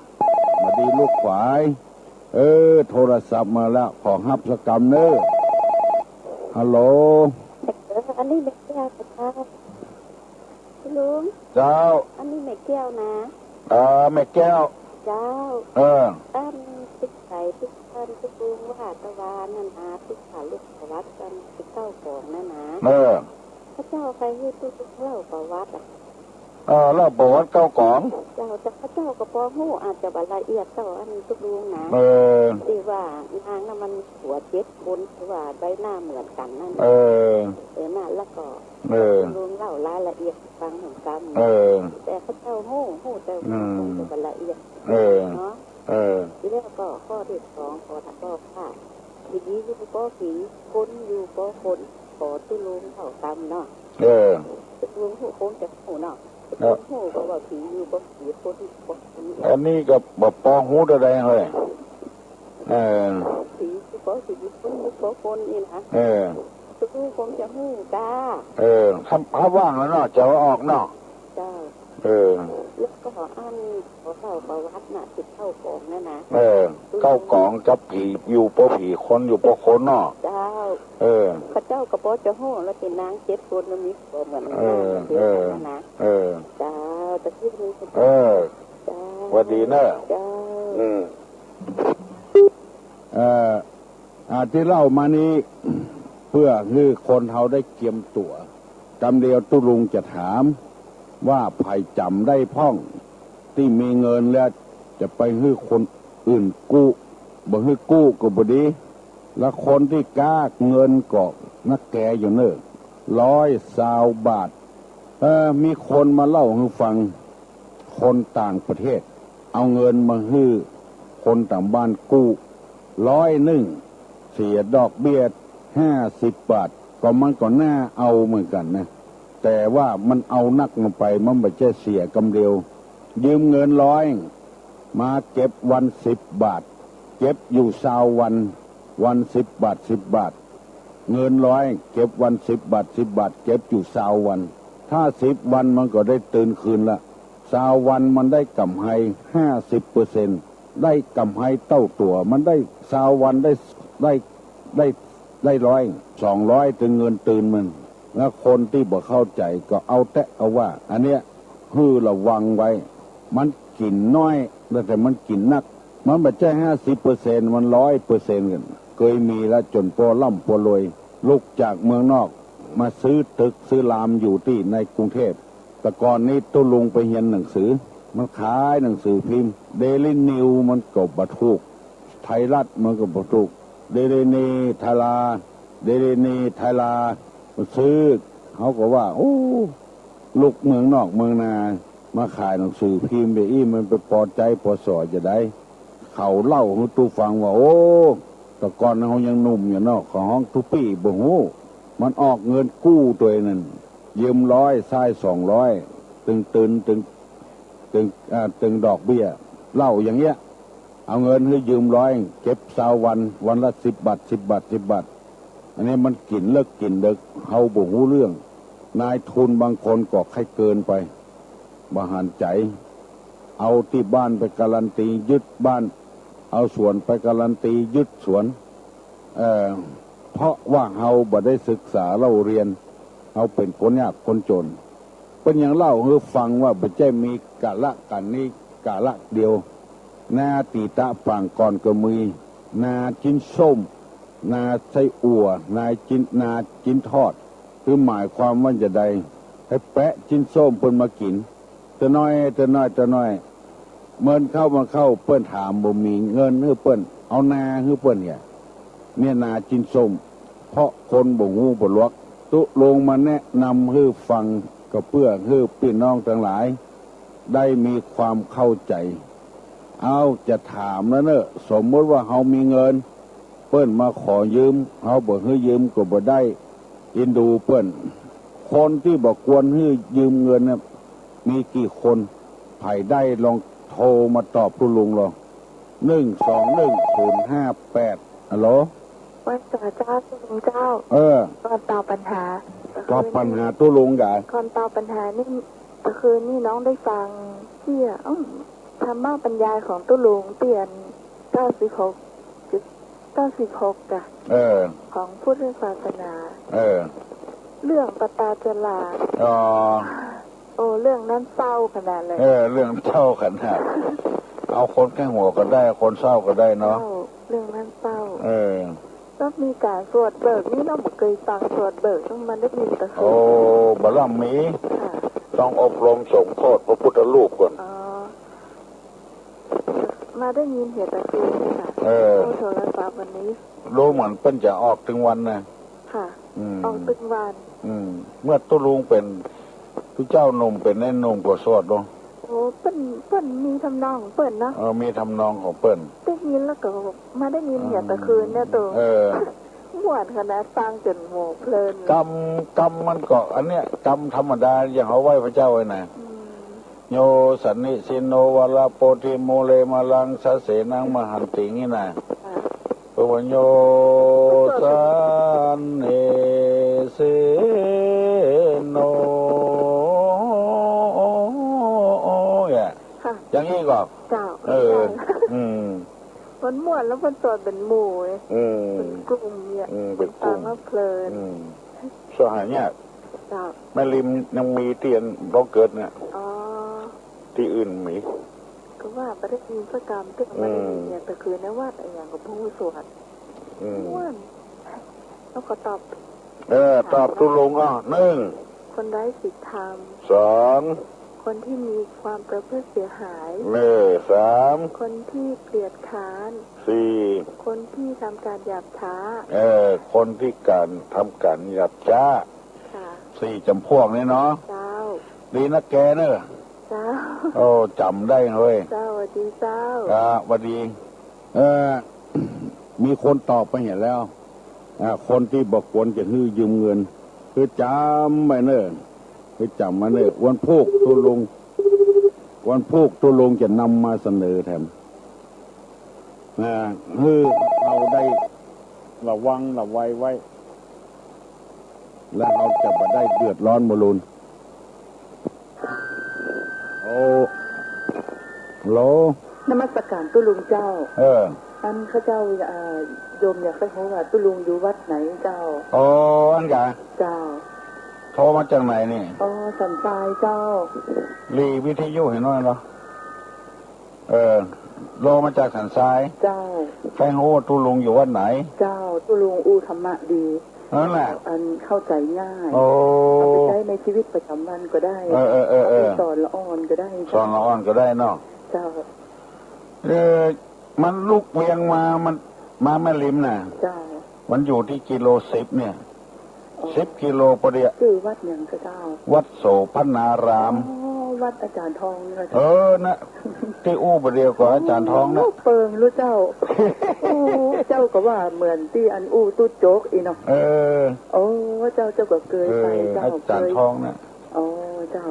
ๆ บ่าดีลุกขวาย เออ โทรศัพท์มาแล้ว ขอฮับสักกำเน่อ ฮัลโหล เออ อันนี้แม่แก้วนะเจ้า ตุ๊ลุง เจ้า อันนี้แม่แก้วนะ เออ แม่แก้ว เจ้า เออ อัน ตึกใสตึกอันตุ๊ลุงว่าตะวานั้นนะ ตึกผาลุกประวัติกันตึกเก้ากองนั้นนะ เออ ข้าเจ้าใค่หื้อตุ๊ลุงเล่าประวัติอะ เออ เล่าประวัติเก้ากอง เจ้า แต่ข้าเจ้าก็ปอฮู้ อาจจะบ่ละเอียดเต้าอันตุ๊ลุงนะ เออ ตี้ว่านางน่ะมันผัวเจ็ดคน ตี้ว่าใบหน้าเหมือนกั๋นนั่น เออ เออ น่ะ แล้วก็ เออ ตุ๊ลุงเล่ารายละเอียดฟังหื้อกำ เออ แต่ข้าเจ้าฮู้ ฮู้แต่ว่า อืม คงจะบ่ละเอียด เออ เนาะ เออ ตี้แล้วก็ข้อตี้สอง ขอถามว่า ผีอยู่ปอผี คนอยู่ปอคน ขอตุ๊ลุงเล่ากำเนาะ เออ ตุ๊ลุงฮู้ คงจะฮู้เนาะ เออ ตุ๊ลุงฮู้ก็ว่าผีอยู่ปอผี คนอยู่ปอคน อันนี้ก็บ่ปอฮู้เต้าใดเลย เออ ผีอยู่ปอผี คนอยู่ปอคนนี่นะ เออ ตุ๊ลุงคงจะฮู้ก้า เออ ถ้า ถ้าว่างแล้วเนาะ จะเอาออกเนาะ เจ้า เออ แล้วก็อัน ขอเล่าประวัติน่ะ ตึกเก้ากองนั่นนะ เออ เก้ากองกับผีอยู่ปอผี คนอยู่ปอคนเนาะ เจ้า เออ ข้าเจ้าก็ปอจะฮู้แล้ว ตี้นางเจ็ดคนน่ะมีผัวเหมือนกั๋น เออ เดียวกั๋นนะ เออ เจ้า ตะกี้นี้ เออ เจ้า หวัดดีเน่อ เจ้า อืม เอ่อ อ่า ตี้เล่ามานี้ เปื้อหื้อคนเฮาได้เกียมตั๋ว กำเดียวตุ๊ลุงจะถาม ว่าใผจ๋ำได้พ่อง ตี้มีเงินแล้วจะไปหื้อคนอื่นกู้ บ่หื้อกู้ก็บ่ดี และคนตี้ก๊าเงินก็นักแกอยู่เน่อ ร้อยซาวบาท เออ มีคนมาเล่าหื้อฟัง คนต่างประเทศ เอาเงินมาหื้อคนต่างบ้านกู้ ร้อยนึ่ง เสียดอกเบี้ยห้าสิบบาท ก็มันก็น่าเอาเหมือนกั๋นนะ แต่ว่ามันเอานักลงไป มันบ่ใจ้เสียกำเดียว ยืมเงินร้อย มาเก็บวันสิบบาท เก็บอยู่ซาววัน วันสิบบาท สิบบาท เงินร้อย เก็บวันสิบบาท สิบบาท เก็บอยู่ซาววัน ถ้าสิบวันมันก็ได้ตื่นคืนละ ซาววันมันได้ก๋ำไรห้าสิบเปอร์เซ็นต์ ได้ก๋ำไรเต้าตั๋ว มันได้ซาววันได้ ได้ ได้ ได้ร้อย สองร้อย ตึงเงินตื่นมัน แล้วคนตี้บ่เข้าใจ๋ก็เอาแต๊เอาว่า อันเนี้ย หื้อระวังไว้ มันกิ๋นน้อย แต่มันกิ๋นนัก มันบ่ใจ้ห้าสิบเปอร์เซ็นต์ มันร้อยเปอร์เซ็นต์กั๋น เกยมีละ จ๋นปอร่ำปอรวย ลุกจากเมืองนอก มาซื้อตึกซื้อลามอยู่ตี้ในกรุงเทพฯ แต่ก่อนนี้ตุ๊ลุงไปเฮียนหนังสือ มันขายหนังสือพิมพ์ เดลี่นิวส์ มันก็บ่ถูก ไทยรัฐมันก็บ่ถูก เดลี่นีไทยแลนด์ เดลี่นีไทยแลนด์ มันซื้อ เขาก็ว่า โอ้ ลุกเมืองนอกเมืองนา มาขายหนังสือพิมพ์แบบอี้ มันไปปอใจ๊ปอสอจาใด เขาเล่าหื้อตุ๊ฟังว่า โอ้ แต่ก่อนเฮายังหนุ่มอยู่เนาะ เขาฮ้องตุ๊ปี้บ่ฮู้ มันออกเงินกู้ตวยนั่น ยืมร้อย ใช้สองร้อย ตึงตื่น ตึง ตึง อ่า ตึงดอกเบี้ย เล่าอย่างเงี้ย เอาเงินหื้อยืมร้อย เก็บซาววัน วันละสิบบาท สิบบาท สิบบาท อันนี้มันกิ๋นเลิกกิ๋นเดิ็ก เฮาบ่ฮู้เรื่อง นายทุนบางคนก็ใค่เกินไป บ่หันใจ๋ เอาตี้บ้านไปการันตี ยึดบ้าน เอาสวนไปการันตี ยึดสวน เอ่อ เพราะว่าเฮาบ่ได้ศึกษาเล่าเรียน เฮาเป๋นคนยากคนจ๋น เปิ้นยังเล่าหื้อฟังว่าบ่ใจ้มีกาละกัณฑ์นี้กาละเดียว นาตี๋ตะปางก่อนก็มี นาจิ๊นส้ม นาไส้อั่ว นาจิ๊น นาจิ๊นทอด คือหมายความว่าจะใด หื้อแปะจิ๊นส้มเปิ้นมากิ๋น เตื้อน้อย เตื้อน้อย เตื้อน้อย เมินเข้ามาเข้า เปิ้นถามบ่มีเงินหื้อเปิ้น เอานาหื้อเปิ้นเหีย เนี่ยนาจิ๊นส้ม เพราะคนบ่ฮู้บ่หลวก ตุ๊ลุงมาแนะนำหื้อฟัง ก็เปื้อหื้อปี้น้องตังหลาย ได้มีความเข้าใจ๋ เอ้า จะถามแล้วเน่อ สมมุติว่าเฮามีเงิน เปิ้นมาขอยืม เฮาบ่หื้อยืมก็บ่ได้ อินดูเปิ้น คนตี้บ่ควรหื้อยืมเงินเนี่ย มีกี่คน ใผได้ลองโทรมาตอบตุ๊ลุงลอง หนึ่งสองหนึ่งศูนย์ห้าแปด ฮัลโหล ว่าแต่เจ้า ตุ๊ลุงเจ้า เออ ก่อนตอบปัญหา ตอบปัญหาตุ๊ลุงกะ ก่อนตอบปัญหานี่ เมื่อคืนนี่น้องได้ฟังเตี้ย อืม ธรรมบรรยายของตุ๊ลุงเตี้ยน เก้าสิบหกจุดเก้าสิบหก จ้ะ เออ ของพุทธศาสนา เออ เรื่องปตาจารา อ๋อ โอ้ เรื่องนั้นเศร้าขนาดเลย เออ เรื่องเศร้าขนาด เอาคนใก้หัวก็ได้ คนเศร้าก็ได้เนาะ เศร้า เรื่องนั้นเศร้า เออ ก็มีก๋านสวดเบิกนี่เนาะ บ่เกยฟังสวดเบิก ต้องมาได้ยินแต่คืน โอ้ บ่ล่ำมี ค่ะ ต้องอบรมสงฆ์โปรดพระพุทธรูปก่อน อ๋อ มาได้ยินเหียแต่คืนนี่ค่ะ เออ โอ้ โทรศัพท์วันนี้ รู้เหมือนเปิ้นจะออกตึงวันนะ ค่ะ อืม ออกตึงวัน อืม เมื่อตุ๊ลุงเป๋นตุ๊เจ้าหนุ่ม เป๋นแน่นหนุ่มก็สวดลง โอ้ เปิ้น เปิ้นมีทำนองของเปิ้นเนาะ เออ มีทำนองของเปิ้น ได้ยินแล้วก็มาได้ยินเหียแต่คืนเนี่ย ตุ๊ลุง เออ ม่วนขนาด ฟังจ๋นหัวเพลิน กำ กำมันก็อันเนี้ย กำธรรมดาอย่างเฮาไหว้พระเจ้าไว้นะ อืม โย สันนิสินโน วาระโพธิมูเล มาลัง สะเสนัง มหันติง นี่นะ ค่ะ เปิ้นว่า โย สันนิสินโน เนี่ย ค่ะ อย่างนี้ก็ เจ้า เออ ใช่ อืม มันม่วนแล้วมันสวดเป๋นหมู่ไง อืม เป๋นกลุ่มเนี่ย อืม เป๋นกลุ่ม ฟังแล้วเพลิน อืม สวดหายาก เจ้า แม่ริมยังมีเตียนบ้องเกิดเนี่ย อ๋อ ตี้อื่นมี ก็ว่าบ่ได้ยินสักกำ ตี้บ่ได้ยินเนี่ย อืม แต่คือในวัดอะหยังก็บ่ฮู้สวด อืม ม่วน แล้วก็ตอบ เออ ตอบตุ๊ลุง อ้อ หนึ่ง คนไร้ศีลธรรม สอง คนที่มีความประพฤติเสียหาย เออ สาม คนที่เกียจคร้าน สี่ คนที่ทำการหยาบช้า เออ คนที่การ ทำการหยาบช้า ค่ะ สี่จ๋ำพวกนี้เนาะ เจ้า ดีนักแกเนอะ เจ้า โอ้ จ๋ำได้เฮ้ย เจ้า หวัดดีเจ้า อ่า หวัดดี เออ มีคนตอบไปเหียแล้ว อ่า คนตี้บ่ควรจะหื้อยืมเงิน คือจ๋ำไว้เน่อ คือจ๋ำไว้เน่อ วันพูกตุ๊ลุง วันพูกตุ๊ลุงจะนำมาเสนอแถม อ่า หื้อเฮาได้ระวังระวัยไว้ แล้วเฮาจะบ่ได้เดือดร้อนบ่ลูน โอ้ ฮัลโหล นมัสการตุ๊ลุงเจ้า เออ อันข้าเจ้า เอ่อ โยมอยากจะฮู้ว่าตุ๊ลุงอยู่วัดไหนเจ้า อ๋อ อันกะ เจ้า โทรมาจากไหนนี่ อ๋อ สันทรายเจ้า หลีวิทยุเหียน้อยเหรอ เออ โทรมาจากสันทราย เจ้า ใค่ฮู้ตุ๊ลุงอยู่วัดไหน เจ้า ตุ๊ลุงอู้ธรรมะดี นั่นแหละ อันเข้าใจ๋ง่าย โอ้ เอาไปใจ๊ในชีวิตประจ๋ำวันก็ได้ เออ เออ เออ เออ เอาไปสอนละอ่อนก็ได้ สอนละอ่อนก็ได้เนาะ เจ้า เออ มันลุกเวียงมา มันมาแม่ริมน่ะ เจ้า มันอยู่ตี้กิโลสิบเนี่ย อ๋อ สิบกิโลปะเดียว จื้อวัดหยังกะเจ้า วัดโสภณาราม อ๋อ วัดอาจ๋ารย์ทองนี่กะเจ้า เออ นะ ตี้อู้ปะเดียวกับอาจ๋ารย์ทองนะ โอ้ เปิงฮู้เจ้า โอ้ เจ้าก็ว่าเหมือนตี้อันอู้ตุ๊โจ๊กอี้เนาะ เออ โอ้ เจ้า เจ้าก็เกยไป เออ เจ้า อาจ๋ารย์ทองนะ อ๋อ เจ้า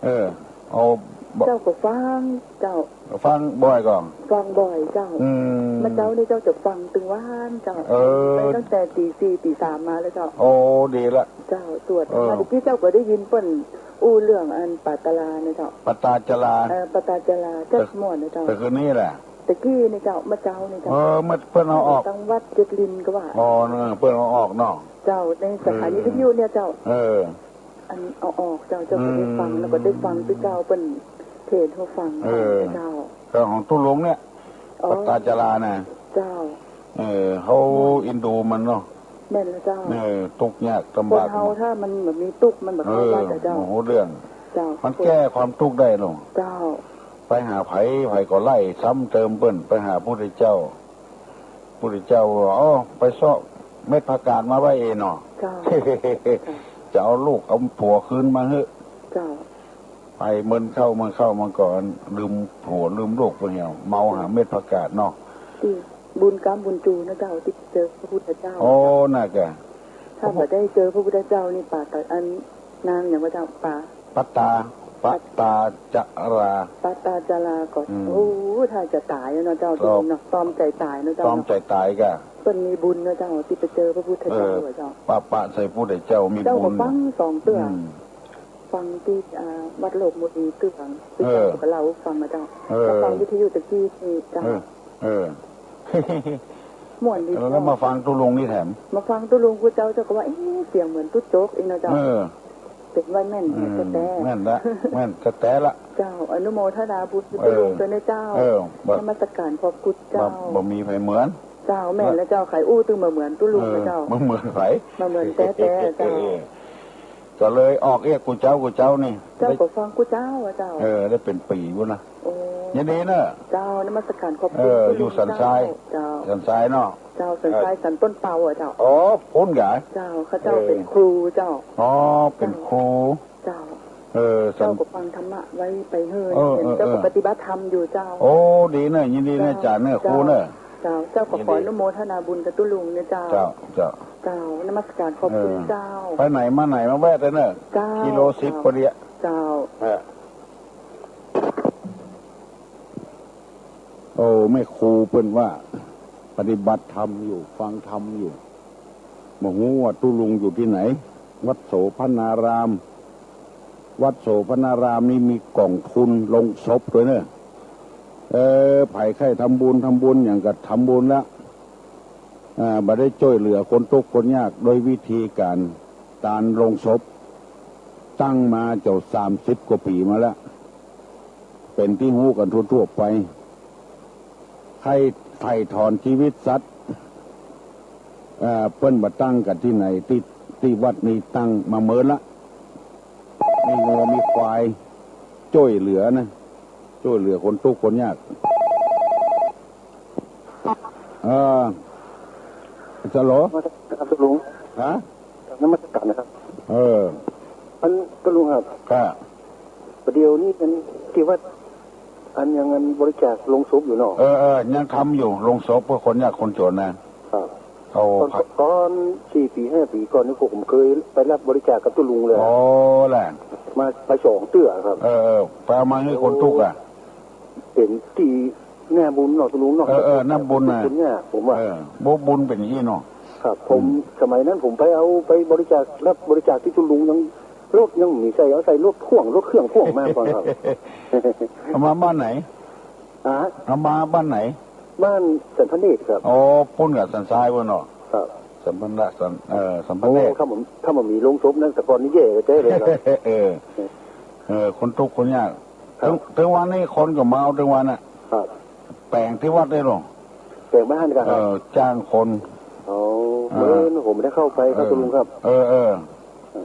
เออ เอา บ่ เจ้าก็ฟังเจ้า ฟังบ่อยก่อ ฟังบ่อยเจ้า อืม เมื่อเจ๊านี่เจ้าจะฟังตึงวันเจ้า เออ ไปตั้งแต่ตีสี่ตีสามมาแล้วเจ้า โอ้ ดีละ เจ้า สวด เออ มาตะกี้เจ้าก็ได้ยินเปิ้นอู้เรื่องอันปาตาลาเนี่ยเจ้า ปาตาจารา เออ ปาตาจารา เจ้าม่วนนะเจ้า แต่คืนนี้แหละ ตะกี้นี่เจ้า เมื่อเจ๊านี่เจ้า เออ เมื่อเปิ้นเอาออก ตังวัดเจ็ดลินก็ว่า อ๋อ เนอะ เปิ้นเอาออกเนาะ เจ้า ในสถานี เออ วิทยุเนี่ยเจ้า เออ อันเอาออกเจ้า เจ้าก็ได้ฟัง อืม แล้วก็ได้ฟังตี้เจ้าเปิ้นเทศน์หื้อฟัง เออ เจ้า ก็ของตุ๊ลุงเนี่ย อ๋อ ปาตาจารานะ เจ้า เออ เขาเอ็นดูมันเนาะ แม่นแล้วเจ้า เออ ตุ๊กข์ยากลำบาก คนเฮาถ้ามันแบบมีตุ๊กข์มันแบบเข้าวัดอะเจ้า เออ โอ้โห เรื่อง เจ้า มันแก้ความตุ๊กข์ได้เนาะ เจ้า ไปหาใผ ใผก็ไล่ซ้ำเติมเปิ้น ไปหาพุทธเจ้า พุทธเจ้าว่า "อ๋อ ไปเซาะเม็ดผักกาดมาไว้เองเนาะ" เจ้า "จะเอาลูกเอาผัวคืนมาเหอะ" เจ้า ไปเมินเข้า เมินเข้ามาก่อน ลืมผัวลืมลูกไปเหี่ยว เมาหาเม็ดผักกาดเนาะ ตี้บุญกรรมบุญจูนะเจ้า ตี้เจอพระพุทธเจ้า อ๋อ น่าจะ ถ้าบ่ได้เจอพระพุทธเจ้านี่ป่าตาย อันนางอย่างว่าเจ้า ป่า ปาตา ปาตาจารา ปาตาจาราก็ อืม โอ้ ถ้าจะต๋ายเนาะเจ้า ครับ เนาะ ตอมใจ๋ต๋ายเนาะเจ้า ตอมใจ๋ต๋ายก่ะ เปิ้นมีบุญเนาะเจ้า ตี้ไปเจอพระพุทธเจ้า เออ อะเจ้า ปะ ปะใส่พุทธเจ้ามีบุญ เจ้าก็ฟังสองเตื้อ อืม ฟังตี้ อ่า วัดโลกมุนีเตื้อ ตี้ เออ เจ้าก็เล่าฟังนะเจ้า เออ ก็ฟังวิทยุตะกี้นี่เจ้า เออ เออ ม่วนดี แล้วมาฟังตุ๊ลุงนี่แถม มาฟังตุ๊ลุง กูเจ้า เจ้าก็ว่า "เอ๊ะ เสียงเหมือนตุ๊โจ๊กเองเนาะเจ้า" เออ เป๋นว่าแม่น อืม แต๊ๆ แม่นละ แม่นแต๊ๆ ละ เจ้า อนุโมทนาบุญตุ๊ลุง เออ ตวยนะเจ้า เออ บ่ นมัสการขอบคุณเจ้า บ่ บ่มีใผเหมือน เจ้า แม่นแล้วเจ้า ใผอู้ตึงบ่เหมือนตุ๊ลุงนะเจ้า เออ บ่เหมือนใผ บ่เหมือนแต๊ๆ เจ้า เออ ก็เลยออกเอี้ยกูเจ้า กูเจ้านี่ เจ้าก็ฟังกูเจ้าอะเจ้า เออ ได้เป๋นปี๋ปู้นนะ โอ้ ยินดีเนอะ เจ้า นมัสการขอบคุณ เออ ตุ๊ลุง อยู่สันทราย เจ้า สันทรายเนาะ เจ้า สันทราย เออ สันต้นเปาอะเจ้า อ๋อ ปู้นก๋า เจ้า ข้าเจ้า เออ เป๋นครูเจ้า อ๋อ เป๋นครู เจ้า เออ สัน เจ้าก็ฟังธรรมะไว้ไปเฮิ่น เออ เออ เจ้าก็ เออ ปฏิบัติธรรมอยู่เจ้า โอ้ ดีเนอะ ยินดีเนอะ เจ้า จ๋าเนอะ เจ้า ครูเนอะ เจ้า เจ้าก็ ยินดี ขออนุโมทนาบุญกับตุ๊ลุงเนี่ยเจ้า เจ้า เจ้า เจ้า นมัสการขอบคุณ เออ เจ้า ไปไหนมาไหนมาแวะได้เนอะ เจ้า กิโลสิบ เจ้า พอดีอะ เจ้า เออ โอ้ แม่ครูเปิ้นว่า ปฏิบัติธรรมอยู่ ฟังธรรมอยู่ บ่ฮู้ว่าตุ๊ลุงอยู่ตี้ไหน วัดโสภณาราม วัดโสภณารามนี่มีก๋องทุนลงศพตวยเนอะ เออ ใผใค่ทำบุญ ทำบุญหยังก็ทำบุญละ อ่า บ่ได้จ้วยเหลือคนตุ๊กข์คนยากโดยวิธีก๋านตานลงศพ ตั้งมาเจ้าสามสิบกว่าปี๋มาแล้ว เป๋นตี้ฮู้กั๋นทั่วๆ ไป ใค่ไถ่ถอนจีวิตสัตว์ อ่า เปิ้นบ่าตั้งกั๋นตี้ไหน ตี้ ตี้วัดนี้ตั้งมาเมินละ มีงัวมีควาย จ้วยเหลือนะ จ้วยเหลือคนตุ๊กข์คนยาก เออ ฮัลโหล ครับตุ๊ลุง ฮะ นมัสการนะครับ เออ อันตุ๊ลุงครับ ครับ ประเดี๋ยวนี้อันตี้วัด อันยังอันบริจาคโลงศพอยู่เนาะ เออ เออ ยังทำอยู่ โลงศพเพื่อคนยากคนจนนะ ครับ เอา ตอน ผัก ก่อนสี่ปี๋ห้าปี๋ก่อนนี่ผมเกยไปรับบริจาคกับตุ๊ลุงเลย อ๋อ แหละ มา ไปสองเตื้อครับ เออ เออ ไปเอามาหื้อคนตุ๊กข์อะ เป๋นตี้น่าบุญเนาะตุ๊ลุงเนาะ เออ เออ น่าบุญนะ คนยากผมว่า เออ บุญ บุญเป๋นอย่างนี้เนาะ ครับ ผม อืม สมัยนั้นผมไปเอา ไปบริจาค รับบริจาคตี้ตุ๊ลุงยัง รถยังบ่มีใส่ เอาใส่รถพ่วง รถเครื่องพ่วงมาก่อนครับ เอามาบ้านไหน ฮะ เอามาบ้านไหน บ้านสันพระเนตรครับ อ๋อ ปู้นกับสันทรายปู้นเนาะ ครับ สันพระเนตร สัน เอ่อ สันพระเนตร โอ้ ถ้าบ่ ถ้าบ่มีโลงศพนั้น แต่ก่อนนี้แย่แต๊ๆ เลยครับ เออ เออ คนตุ๊กข์คนยาก ครับ ตึง ตึงวันนี้คนก็มาเอาตึงวันน่ะ ครับ แป๋งตี้วัดได้ลอ แป๋งบ้านกันครับ เออ จ้างคน อ๋อ อ่า เมื่อผมได้เข้าไปครับ เออ ตุ๊ลุงครับ เออ เออ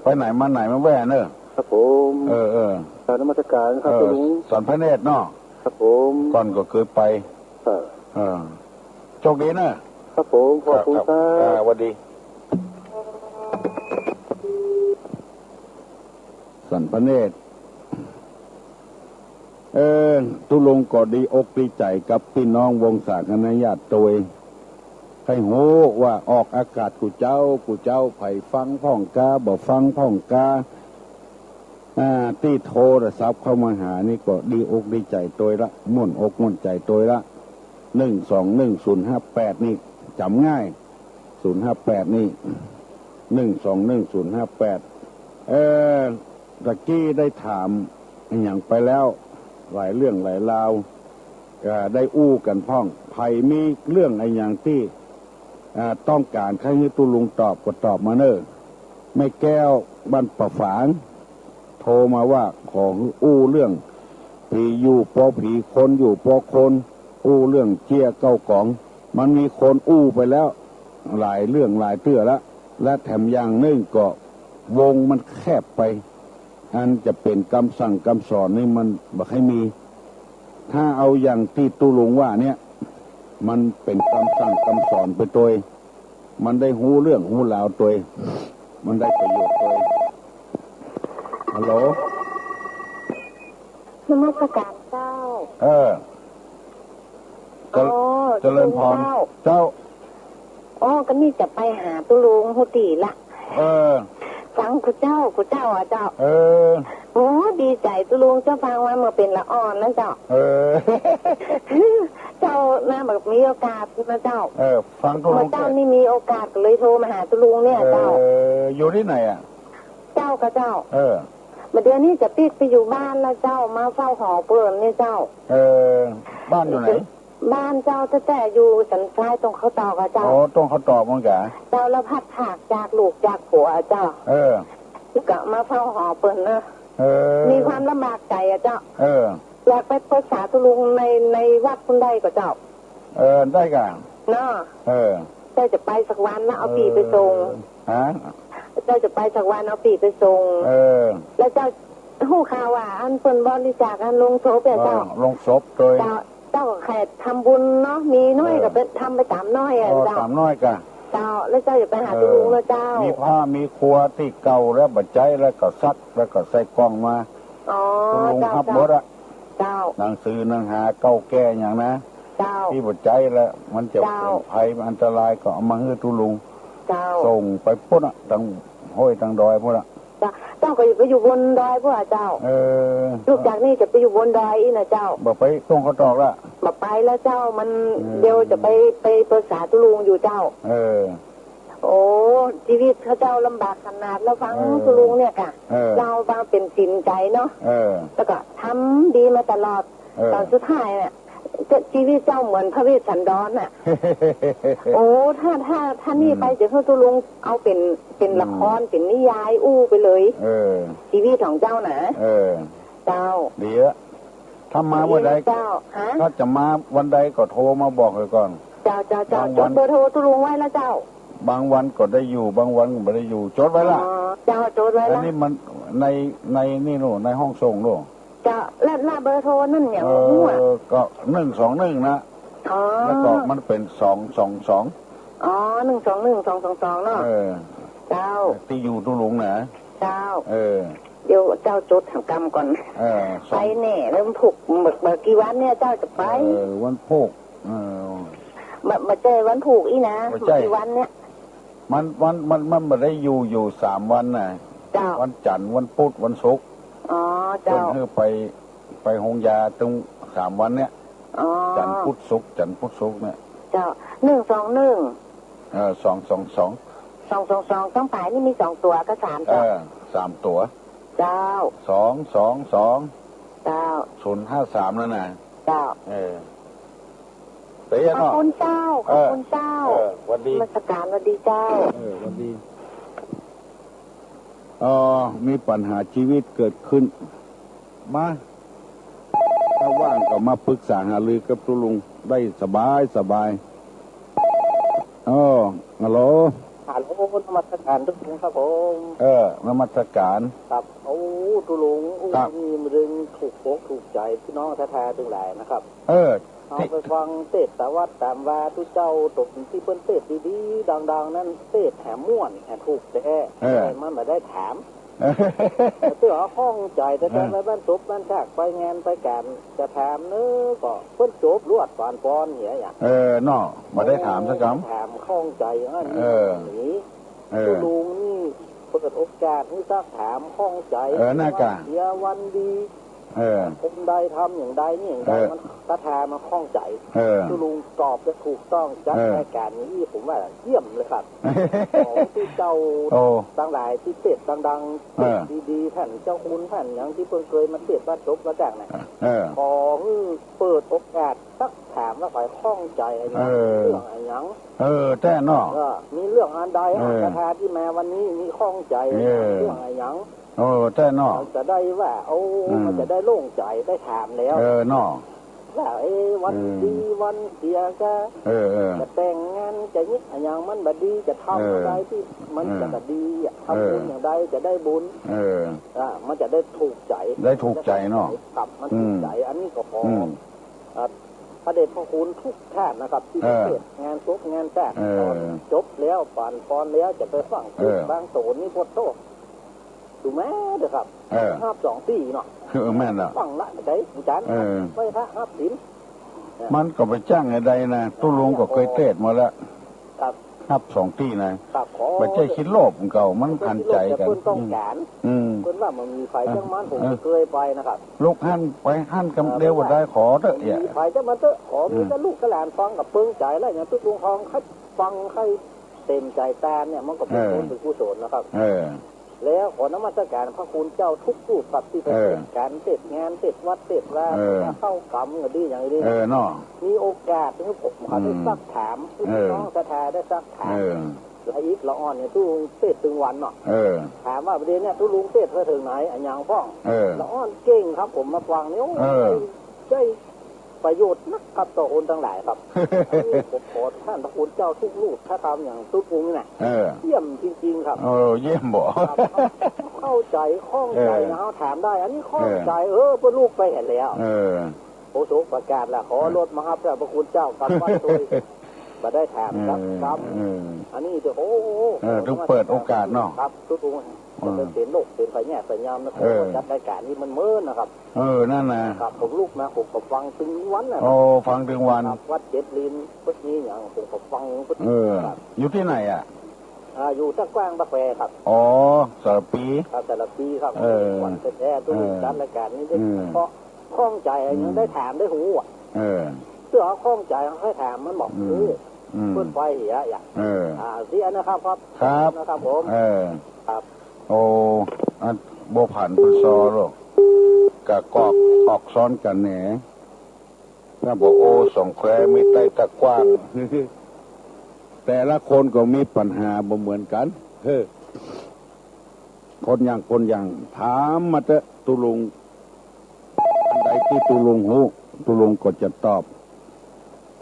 ไปไหนมาไหนมาแวะเนอะ ครับผม เออ เออ กราบนมัสการครับ เออ ตุ๊ลุง สันพระเนตรเนาะ ครับผม ก่อนก็เกยไป ครับ เออ โชคดีเนอะ ครับผม ขอบคุณครับ ครับ อ่า สวัสดี สันพระเนตร เออ ตุ๊ลุงก็ดีอกดีใจ๋กับปี้น้องวงศาคณะญาติตวย ใค่ฮู้ว่าออกอากาศกู้เจ๊า กู้เจ๊า ใผฟังพ่องกา บ่ฟังพ่องกา อ่า ตี้โทรศัพท์เข้ามาหานี่ก็ดีอกดีใจ๋ตวยละ ม่วนอกม่วนใจ๋ตวยละ หนึ่งสองหนึ่งศูนย์ห้าแปด นี่จ๋ำง่าย ศูนย์ห้าแปด นี่ หนึ่งสองหนึ่งศูนย์ห้าแปด เอ่อ ตะกี้ได้ถามอะหยังไปแล้ว หลายเรื่องหลายราว เอ่อ ได้อู้กั๋นพ่อง ใผมีเรื่องอะหยังตี้ อ่า ต้องก๋านใค่หื้อตุ๊ลุงตอบก็ตอบมาเน่อ แม่แก้วบ้านป่าฝาง โทรมาว่าขอหื้ออู้เรื่องผีอยู่ปอผี คนอยู่ปอคน อู้เรื่องเจี้ยเก๊ากอง มันมีคนอู้ไปแล้วหลายเรื่องหลายเตื้อละ และแถมอย่างนึ่งก็วงมันแคบไป อันจะเป๋นกำสั่งกำสอนนี่มันบ่ใค่มี ถ้าเอาอย่างตี้ตุ๊ลุงว่าเนี่ย มันเป๋นกำสั่งกำสอนไปตวย มันได้ฮู้เรื่องฮู้ราวตวย มันได้ประโยชน์ตวย ฮัลโหล นมัสการเจ้า เออ เจริญ อ๋อ เจริญพร เจ้า เจ้า อ๋อ ก็นี่จะไปหาตุ๊ลุงฮู้ตี้ละ เออ ฟังกู้เจ้า กู้เจ้าอะเจ้า เออ โอ้ ดีใจ๋ตุ๊ลุงเจ้า ฟังมาเมื่อเป๋นละอ่อนนะเจ้า เออ เจ้านะ แบบมีโอกาสนะเจ้า เออ ฟังตุ๊ลุง เมื่อเจ้านี่มีโอกาสก็เลยโทรมาหาตุ๊ลุงเนี่ยเจ้า เออ อยู่ตี้ไหนอะ เจ้าก็เจ้า เออ บ่าเดี่ยวนี้จะปิ๊กไปอยู่บ้านละเจ้า มาเฝ้าหอเปิ้นเนี่ยเจ้า เออ บ้านอยู่ไหน บ้านเจ้าแต๊ๆ อยู่สันทรายตรงข้าวตอกอะเจ้า อ๋อ ตรงข้าวตอกเหมือนกั๋น เจ้า แล้วพลัดพรากจากลูกจากผัวอะเจ้า เออ ก็มาเฝ้าหอเปิ้นเนาะ เออ มีความลำบากใจ๋อะเจ้า เออ อยากไปปรึกษาตุ๊ลุงใน ในวัดปุ้นได้ก่อเจ้า เออ ได้ก่ะ เนาะ เออ เจ้าจะไปสักวันนะ เอาปี้ไปส่ง เออ ฮะ เจ้าจะไปสักวันเอาปี้ไปส่ง เออ แล้วเจ้าฮู้ข่าวว่าอันเปิ้นบริจาคอันโลงศพอะเจ้า เออ โลงศพตวย เจ้า เจ้าก็แค่ทำบุญเนาะ มีน้อยก็ไป เออ ทำไปต๋ามน้อยอะ เออ เจ้า ต๋ามน้อยก่ะ เจ้า แล้วเจ้าจะไปหาตุ๊ลุงแล้วเจ้า เออ มีผ้ามีครัวตี้เก่าแล้วบ่ใจ๊แล้วก็ซัก แล้วก็ใส่กล่องมา อ๋อ ตุ๊ลุง เจ้า ฮับหมดอะ เจ้า หนังสือหนังหาเก่าแก่อะหยังนะ เจ้า ตี้บ่ใจ๊แล้ว มันจะ เจ้า เป๋นภัยอันตรายก็เอามาหื้อตุ๊ลุง เจ้า ส่งไปปุ้นอะ ตังห้วยตังดอยปุ้นอะ เจ้า เจ้าก็อยู่ ไปอยู่บนดอยปุ้นอะเจ้า เออ ลูกจากนี่จะไปอยู่บนดอยอี้นะเจ้า บ่ไปตรงข้าวตอกละ บ่ไปแล้วเจ้า มัน เออ เดี๋ยวจะไป ไปปรึกษาตุ๊ลุงอยู่เจ้า เออ โอ้ ชีวิตข้าเจ้าลำบากขนาด แล้วฟัง เออ ตุ๊ลุงเนี่ยก่ะ เออ เล่ามาเป๋นสินใจ๋เนาะ เออ แล้วก็ทำดีมาตลอด เออ ต๋อนสุดท้ายน่ะ จะ ชีวิตเจ้าเหมือนพระเวสสันดรน่ะ โอ้ ถ้า ถ้า ถ้านี่ อืม ไปจะหื้อตุ๊ลุงเอาเป๋น เป๋น อืม ละคร เป๋นนิยายอู้ไปเลย เออ ชีวิตของเจ้าน่ะ เออ เจ้า ดีอะ ถ้ามาเมื่อใด เจ้า ฮะ ถ้าจะมาวันใดก็โทรมาบอกไว้ก่อน เจ้า เจ้า เจ้า บางวัน จ๋ดเบอร์โทรตุ๊ลุงไว้แล้วเจ้า บางวันก็ได้อยู่ บางวันก็บ่ได้อยู่ จ๋ดไว้ละ อ๋อ เจ้า จ๋ดไว้ละ อันนี้มันใน ในนี่โน่น ในห้องส่งโน่น เจ้า แล้ว แล้วเบอร์โทรนั่นหยัง เออ ฮู้อะ ก็ หนึ่งสองหนึ่ง นะ อ๋อ แล้วก็มันเป๋น สองสองสอง อ๋อ หนึ่งสองหนึ่ง สองสองสอง เนาะ เออ เจ้า ตี้อยู่ตุ๊ลุงนะ เจ้า เออ เดี๋ยวเจ้าจ๋ดแถมกำก่อน เออ สอง ไปแน่ แล้ววันพูก บ่า บ่ากี่วันเนี่ยเจ้าจะไป เออ วันพูก เออ บ่า บ่ใจ้วันพูกอี้นะ บ่ใจ้ บ่ากี่วันเนี่ย มัน มัน มัน มันบ่ได้อยู่ อยู่สามวันน่ะ เจ้า วันจันทร์ วันพุธ วันศุกร์ อ๋อ เปิ้น เจ้า หื้อไป ไปโฮงยาตึงสามวันเนี่ย อ๋อ จันทร์พุธศุกร์ จันทร์พุธศุกร์เนี่ย เจ้า หนึ่งสองหนึ่ง เออ สองสองสอง สองสองสอง ตางป๋ายนี่มีสองตั๋วกับสามตั๋ว เออ สามตั๋ว เจ้า สองสองสอง เจ้า ศูนย์ห้าสาม นั่นน่ะ เจ้า เออ เป๋นไงเนาะ ขอบคุณเจ้า ขอบคุณเจ้า เออ เออ หวัดดี นมัสการ หวัดดีเจ้า เออ หวัดดี เอ่อ มีปัญหาชีวิตเกิดขึ้น มา ถ้าว่างก็มาปรึกษาหารือกับตุ๊ลุงได้สบายสบาย อ้อ ฮัลโหล ฮัลโหล นมัสการตุ๊ลุงครับผม เออ นมัสการ ครับ โอ้ ตุ๊ลุง อู้ ครับ มีเรื่องถูกอกถูกใจ๋พี่น้องแท้ๆ ตึงหลายนะครับ เออ เฮาไปฟังเตสน์ต๋ามวัดต๋ามวาตุ๊เจ้าต๋นตี้เปิ้นเตสน์ดีๆ ดังๆ นั้น เตสน์แหมม่วนแหมถูกแต๊ เออ มันบ่ได้ถาม เออ เตื้อข้องใจ๋แต๊ๆ เออ ไปบ้านศพบ้านซาก ไปงานไปก๋าน จะถามเน้อ ก็เปิ้นจบลวดปานปอนเหียอะ เออ เนาะ บ่ได้ถามสักกำ ถามข้องใจ๋อันนี้ เออ หนี เออ ตุ๊ลุงนี่ เปิดโอกาสหื้อซักถามข้องใจ๋ เออ นั่นก่ะ วันเสียวันดี เออ คนใดทำอย่างใดนี่อย่างใด เออ มันศรัทธามันข้องใจ๋ เออ ตุ๊ลุงตอบจะถูกต้องจัด เออ รายก๋านนี้ ผมว่าเยี่ยมเลยครับ ของตี้เจ้า โอ้ ตังหลายตี้เตสน์ดังๆ เออ เตสน์ดีๆ ต้านเจ้าคุณต้านหยังตี้เปิ้นเกยมาเตสน์วัดศพวัดจ๋างนะ เออ ขอหื้อเปิดโอกาสซักถามว่าใผข้องใจ๋อะหยัง เออ เรื่องอะหยัง เออ แต๊เนาะ เออ มีเรื่องอันใด เออ ศรัทธาตี้มาวันนี้มีข้องใจ๋อะหยัง เออ เรื่องอะหยัง เออ แต๊เนาะ มันจะได้ว่า โอ้ อืม มันจะได้โล่งใจ๋ ได้ถามแล้ว เออ เนาะ ว่า เอ๊ะ วัน อืม ดีวันเสียกะ เออ เออ จะแต่งงานจะเฮ็ดอะหยังมันบ่ดี จะทำ เออ อะไรตี้มัน เออ จะบ่ดีอะ ทำบุญ เออ อย่างใดจะได้บุญ เออ อ่ะ มันจะได้ถูกใจ๋ ได้ถูกใจ๋เนาะ ครับ มันถูกใจ๋ อืม อันนี้ก็ขอ อืม อ่ะ พระเดชพระคุณทุกท่านนะครับ ตี้ เออ เปิดงานศพงานชาติ เออ ตอนจบแล้ว ปั๋นปอนแล้ว จะไปฟังเตสน์ เออ บางโตนนี่ โพดโธ่ ถูกไหมเด้อครับ เออ ฮับสองตี้เนาะ เออ แม่นละ ฟังละได้อาจ๋ารย์ เออ ไหว้พระฮับศีล มันก็บ่จ้างอะใดนะ ตุ๊ลุงก็เกยเตสน์มาแล้ว ครับ ฮับสองตี้นะ ครับ ขอ บ่ใจ้ขี้โลภของเก่า มันหันใจ๋กั๋น เปิ้นต้องก๋าน อืม เปิ้นว่ามันมีใผจังมัน ผมก็เกยไปนะครับ ลุกหั้นไปหั้นกำเดียวบ่ได้ ขอเต๊อะ มีใผจังมันเต๊อะ ขอมี อืม แต่ลูกแต่หลานฟังก็เปิงใจ๋แล้ว อย่างตุ๊ลุงทองใค่ฟังใค่เตสน์ใจ๋ต๋ามเนี่ย มันก็เป๋น เออ บุญเป๋นกุศลนะครับ เออ แล้วขอนมัสก๋านพระคุณเจ้าทุกรูปครับ ตี้ไป เออ เตสน์ก๋าน เตสน์งาน เตสน์วัด เตสน์วา เออ เตสน์เข้ากรรมก็ดีอย่างดี เออ เนาะ มีโอกาสหื้อผมขอได้ อืม ซักถาม เออ พี่น้องศรัทธาได้ซักถาม เออ ละอิดละอ่อนเนี่ย ตุ๊ลุงเตสน์ตึงวันเนาะ เออ ถามว่าประเด็นเนี่ยตุ๊ลุงเตสน์ไปเถิงไหนอะหยังพ่อง เออ ละอ่อนเก่งครับ ผมมาฟังเนี่ย โอ้ เออ ได้ ประโยชน์นักครับ ต่อคนตังหลายครับ อันนี้ผมขอต้านพระคุณเจ้าทุกรูป ถ้าทำอย่างตุ๊ลุงนี่นะ เออ เยี่ยมจริงๆ ครับ เออ เยี่ยมบ่ ครับ เข้าใจ๋ข้องใจ๋นะ เออ เฮาถามได้ อันนี้ข้องใจ๋ เออ เออ เปิ้นลูกไปหั้นแล้ว เออ โอโศกประกาศละ ขอรถมาฮับเจ้าพระคุณเจ้ากลับวัดโตย บ่ได้ถามสักกำ เออ เออ อันนี้เถอะ โอ้โห เออ ต้องเปิดโอกาสเนาะ ครับ ตุ๊ลุง เออ จะไปเป๋นโรคเป๋นพยาธิพยายามนะ เออ ขอจัดรายก๋านนี้มันเมินนะครับ เออ นั่นนะ ครับ ผมลุกมา ผมก็ฟังตึงวันนะ โอ้ ฟังตึงวัน ครับ วัดเจ็ดลิ้น พุทธนี้อย่าง ผมก็ฟังพุทธ เออ ครับ อยู่ตี้ไหนอะ อ่า อยู่ตะกว้างปากแควครับ อ๋อ สารภี ครับ สารภีครับ เออ วันแท้ๆ ตุ๊ลุง เออ จัดรายก๋านนี้ได้ อืม เพราะข้องใจ๋ อืม ยังได้ถามได้ฮู้อะ เออ เตื้อเฮาข้องใจ๋เฮาค่อยถามมันบอก อืม ฮู้ อืม เปิ้นไปเหียอย่าง เออ อ่า เสียนะครับ ครับ ครับ นะครับผม เออ ครับ โอ้ อันบ่ผ่านปส หรอก กะกอกออกซ้อนกั๋นแหน่ ถ้าบอกโอ้ สองแควมีใต้ตะกว้าง แต่ละคนก็มีปัญหาบ่เหมือนกั๋น เฮ้อ คนอย่างคนอย่าง ถามมาเต๊อะตุ๊ลุง อันใดตี้ตุ๊ลุงฮู้ ตุ๊ลุงก็จะตอบ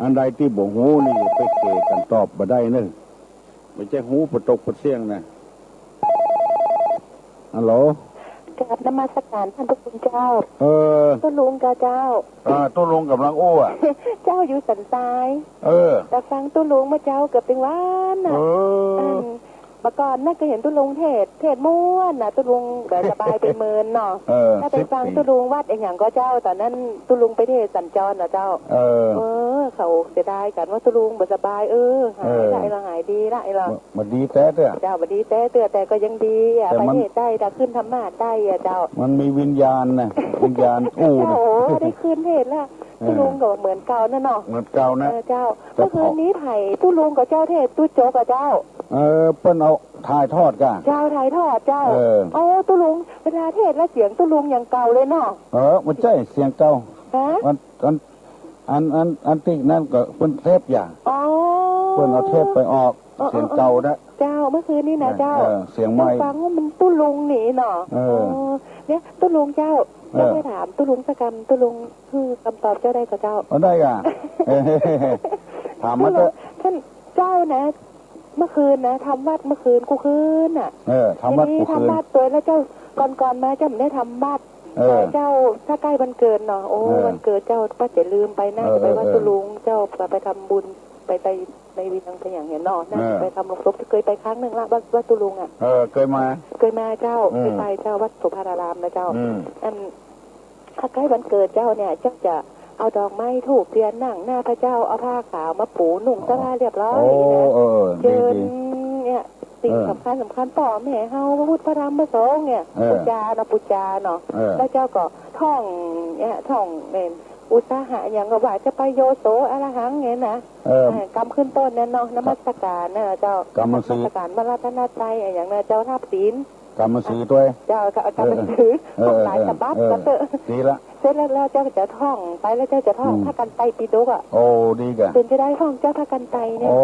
อันใดตี้บ่ฮู้นี่ไปเขกั๋นตอบบ่ได้เน่อ บ่ใจ้ฮู้ปะตกปะเสี้ยงนะ ฮัลโหล กราบนมัสก๋านต้านพระคุณเจ้า เออ ตุ๊ลุงกาเจ้า อ่า ตุ๊ลุงก่ำลังอู้อะ เจ้าอยู่สันทราย เออ แต่ฟังตุ๊ลุงเมื่อเจ๊าเกือบตึงวันน่ะ เออ อัน เมื่อก่อนน่ะก็หันตุ๊ลุงเทศน์ เทศน์ม่วนน่ะ ตุ๊ลุงก็สบายไปเมินเนาะ เออ ถ้าไปฟังตุ๊ลุงวัดอะหยังก็เจ้า ต๋อนนั้นตุ๊ลุงไปเทศน์สัญจรเนาะเจ้า เออ เออ เขาเสียดายกั๋นว่าตุ๊ลุงบ่สบาย เออ หายละ เออ ไอ้ละ หายดีละ ไอ้ละ บ่ บ่ดีแต๊เตื้อ เจ้า บ่ดีแต๊เตื้อ แต่ก็ยังดีอะ แต่มัน ไปเทศน์ได้ ถ้าขึ้นธรรมาสน์ได้อะเจ้า มันมีวิญญาณน่ะ วิญญาณอู้น่ะ เจ้า โอ้ ได้ขึ้นเทศน์ละ เออ ตุ๊ลุงก็เหมือนเก่านั่นเนาะ เหมือนเก่านะ เออ เจ้า แต่ เมื่อคืนนี้ไผตุ๊ลุงกับเจ้าเทศน์ตุ๊จกอะเจ้า เออ เปิ้นเอาถ่ายทอดก่ะ เจ้าถ่ายทอดเจ้า เออ โอ้ ตุ๊ลุง เวลาเทศน์แล้วเสียงตุ๊ลุงอย่างเก่าเลยเนาะ เออ บ่ใจ้เสียงเก่า ฮะ อัน อัน อัน อัน อันตี้นั่นก็เปิ้นเทปอย่าง อ๋อ เปิ้นเอาเทปไปออก เออ เสียงเก่านะ เจ้า เมื่อคืนนี้นะเจ้า เออ เสียงใหม่ ฟังว่ามันตุ๊ลุงนี่เนาะ เออ อ๋อ เนี่ย ตุ๊ลุงเจ้า เออ จะไปถามตุ๊ลุงสักกำ ตุ๊ลุง คือคำตอบเจ้าได้ก่อเจ้า เอาได้ก่ะ ถามมาเถอะ ท่านเจ้านะ เมื่อคืนนะ ทำวัดเมื่อคืนกู้คืนน่ะ เออ ทำวัดกู้คืน ทีนี้ทำวัดตวยแล้วเจ้า ก่อนๆ มาเจ้าไม่ได้ทำวัด เออ แต่เจ้าถ้าใกล้วันเกิดเนาะ โอ้ เออ วันเกิดเจ้าว่าจะลืมไปนะ เออ จะไปวัด เออ ตุ๊ลุง เจ้าก็ไปทำบุญ ไปไตในเวียงไปอย่างเงี้ยเนาะ น่าจะ เออ ไปทำลงศพ เคยไปครั้งหนึ่งละ วัด วัดตุ๊ลุงอะ เออ เคยมา เคยมาเจ้า อืม เคยไปเจ้า วัดโสภารามนะเจ้า อืม อัน ถ้าใกล้วันเกิดเจ้าเนี่ย เจ้าจะเอาดอกไม้ธูปเทียนนั่งหน้าพระเจ้า เอาผ้าขาวมาปูนุ่งสบายเรียบร้อย โอ้ นะ เออ เออ ดี เจิญ ดี เนี่ย สิ่ง เออ สำคัญสำคัญ ป้อแม่เฮา พระพุทธ พระธรรม พระสงฆ์เนี่ย เออ ปู๋จาเนาะ ปู๋จาเนาะ เออ แล้วเจ้าก็ท่องเนี่ย ท่องเนี่ย อุตสาหะหยังก็ว่าจะไปโยโสอะระหังเนี่ยนะ เออ เออ กำขึ้นต้นเนี่ยเนาะ นมัสการนะเจ้า กำหนังสือ นมัสการพระรัตนตรัยอะหยังนะเจ้า รับศีล กำหนังสือตวย เจ้า กำ กำหนังสือ เออ ของหลายฉบับ เออ ก็เถอะ ดีละ เสร็จแล้ว แล้วเจ้าก็จะท่องไป แล้วเจ้าจะท่อง อืม พระกัณฑ์ไตรปิฎกอะ โอ้ ดีกะ เป๋นจะได๋ท่องเจ้า พระกัณฑ์ไตรเนี่ย โอ้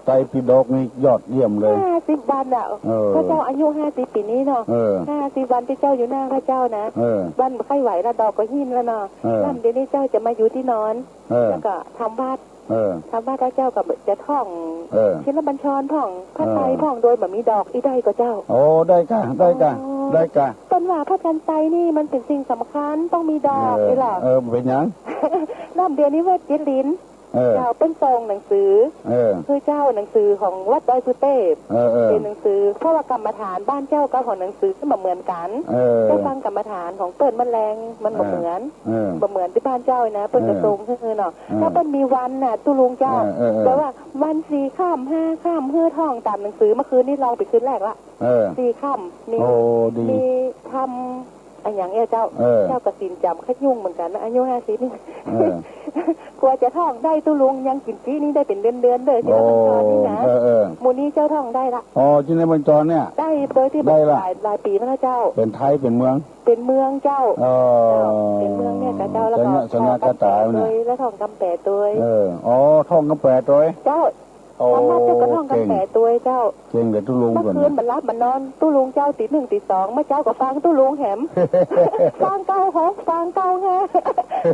ไตรปิฎกนี่ยอดเยี่ยมเลย ห้าสิบวันอะ เออ พระเจ้าอายุห้าสิบปี๋นี้เนาะ เออ ห้าสิบวันตี้เจ้าอยู่หน้าพระเจ้านะ เออ วันบ่ใค่ไหวแล้ว ดอกก็หิ้นแล้วเนาะ เออ แล้วเดี๋ยวนี้เจ้าจะมาอยู่ตี้นอน เออ แล้วก็ทำวัตร เออ ทำวัตร แล้วเจ้าก็จะท่อง เออ ชินบัญชร ท่องพระไตร เออ ท่องโดยบ่มีดอกอี้ได้ก่อเจ้า โอ้ ได้กะ ได้กะ อ๋อ ได้กะ เปิ้นว่าพระกัณฑ์ไตรนี่มันเป๋นสิ่งสำคัญ ต้องมีดอก เออ นี่แหละ เออ เป๋นหยัง แล้วเดี๋ยวนี้วัดเจ๊ริน เออ เจ้า เปิ้นส่งหนังสือ เออ คือเจ้า หนังสือของวัดดอยสุเตพ เออ เออ เป๋นหนังสือ เพราะว่ากรรมฐานบ้านเจ้ากับของหนังสือมันบ่เหมือนกั๋น เออ เจ้าฟังกรรมฐานของเปิ้นมันแล มันบ่เหมือน เออ เออ บ่เหมือนตี้บ้านเจ้านะ เปิ้นก็ เออ ส่งหื้อเนาะ เออ ถ้าเปิ้นมีวันน่ะ ตุ๊ลุงเจ้า เออ เออ เออ แบบว่าวันสี่ค่ำห้าค่ำ หื้อท่องต๋ามหนังสือ เมื่อคืนนี้ลองไปคืนแรกละ เออ สี่ค่ำ มี โอ้ ดี มีธรรม อะหยังเนี่ยเจ้า เออ เจ้าก็ศีลจ๋ำ ขะยุ่งเหมือนกั๋นนะ อายุห้าสิบนี่ เออ กว่าจะท่องได้ตุ๊ลุง ยังกิ๋นจี๊นี่ได้เป๋นเดือนๆ เลย ที่ โอ้ พระบัญชรนี่นะ เออ เออ หมู่นี้เจ้าท่องได้ละ อ๋อ ตี้ในบัญชรเนี่ย ได้โดยตี้ ได้ละ หลาย หลายปี๋มาแล้วเจ้า เป๋นไทยเป๋นเมือง เป๋นเมืองเจ้า อ๋อ เจ้า เป๋นเมืองเนี่ยก่อเจ้า แล้วก็ สนคาถา ท่องกำแปลตวย เนี่ย แล้วท่องกำแปลตวย เออ อ๋อ ท่องกำแปลตวย เจ้า โอ้ ธรรมะเจ้าก็ท่องกำแปลตวยเจ้า เก่ง เก่งเด้อตุ๊ลุง เมื่อคืนบ่หลับบ่นอน ตุ๊ลุงเจ้า ตี๋หนึ่งตี๋สอง เมื่อเจ๊าก็ฟังตุ๊ลุงแหม ฟังเก้าหก ฟังเก้าห้า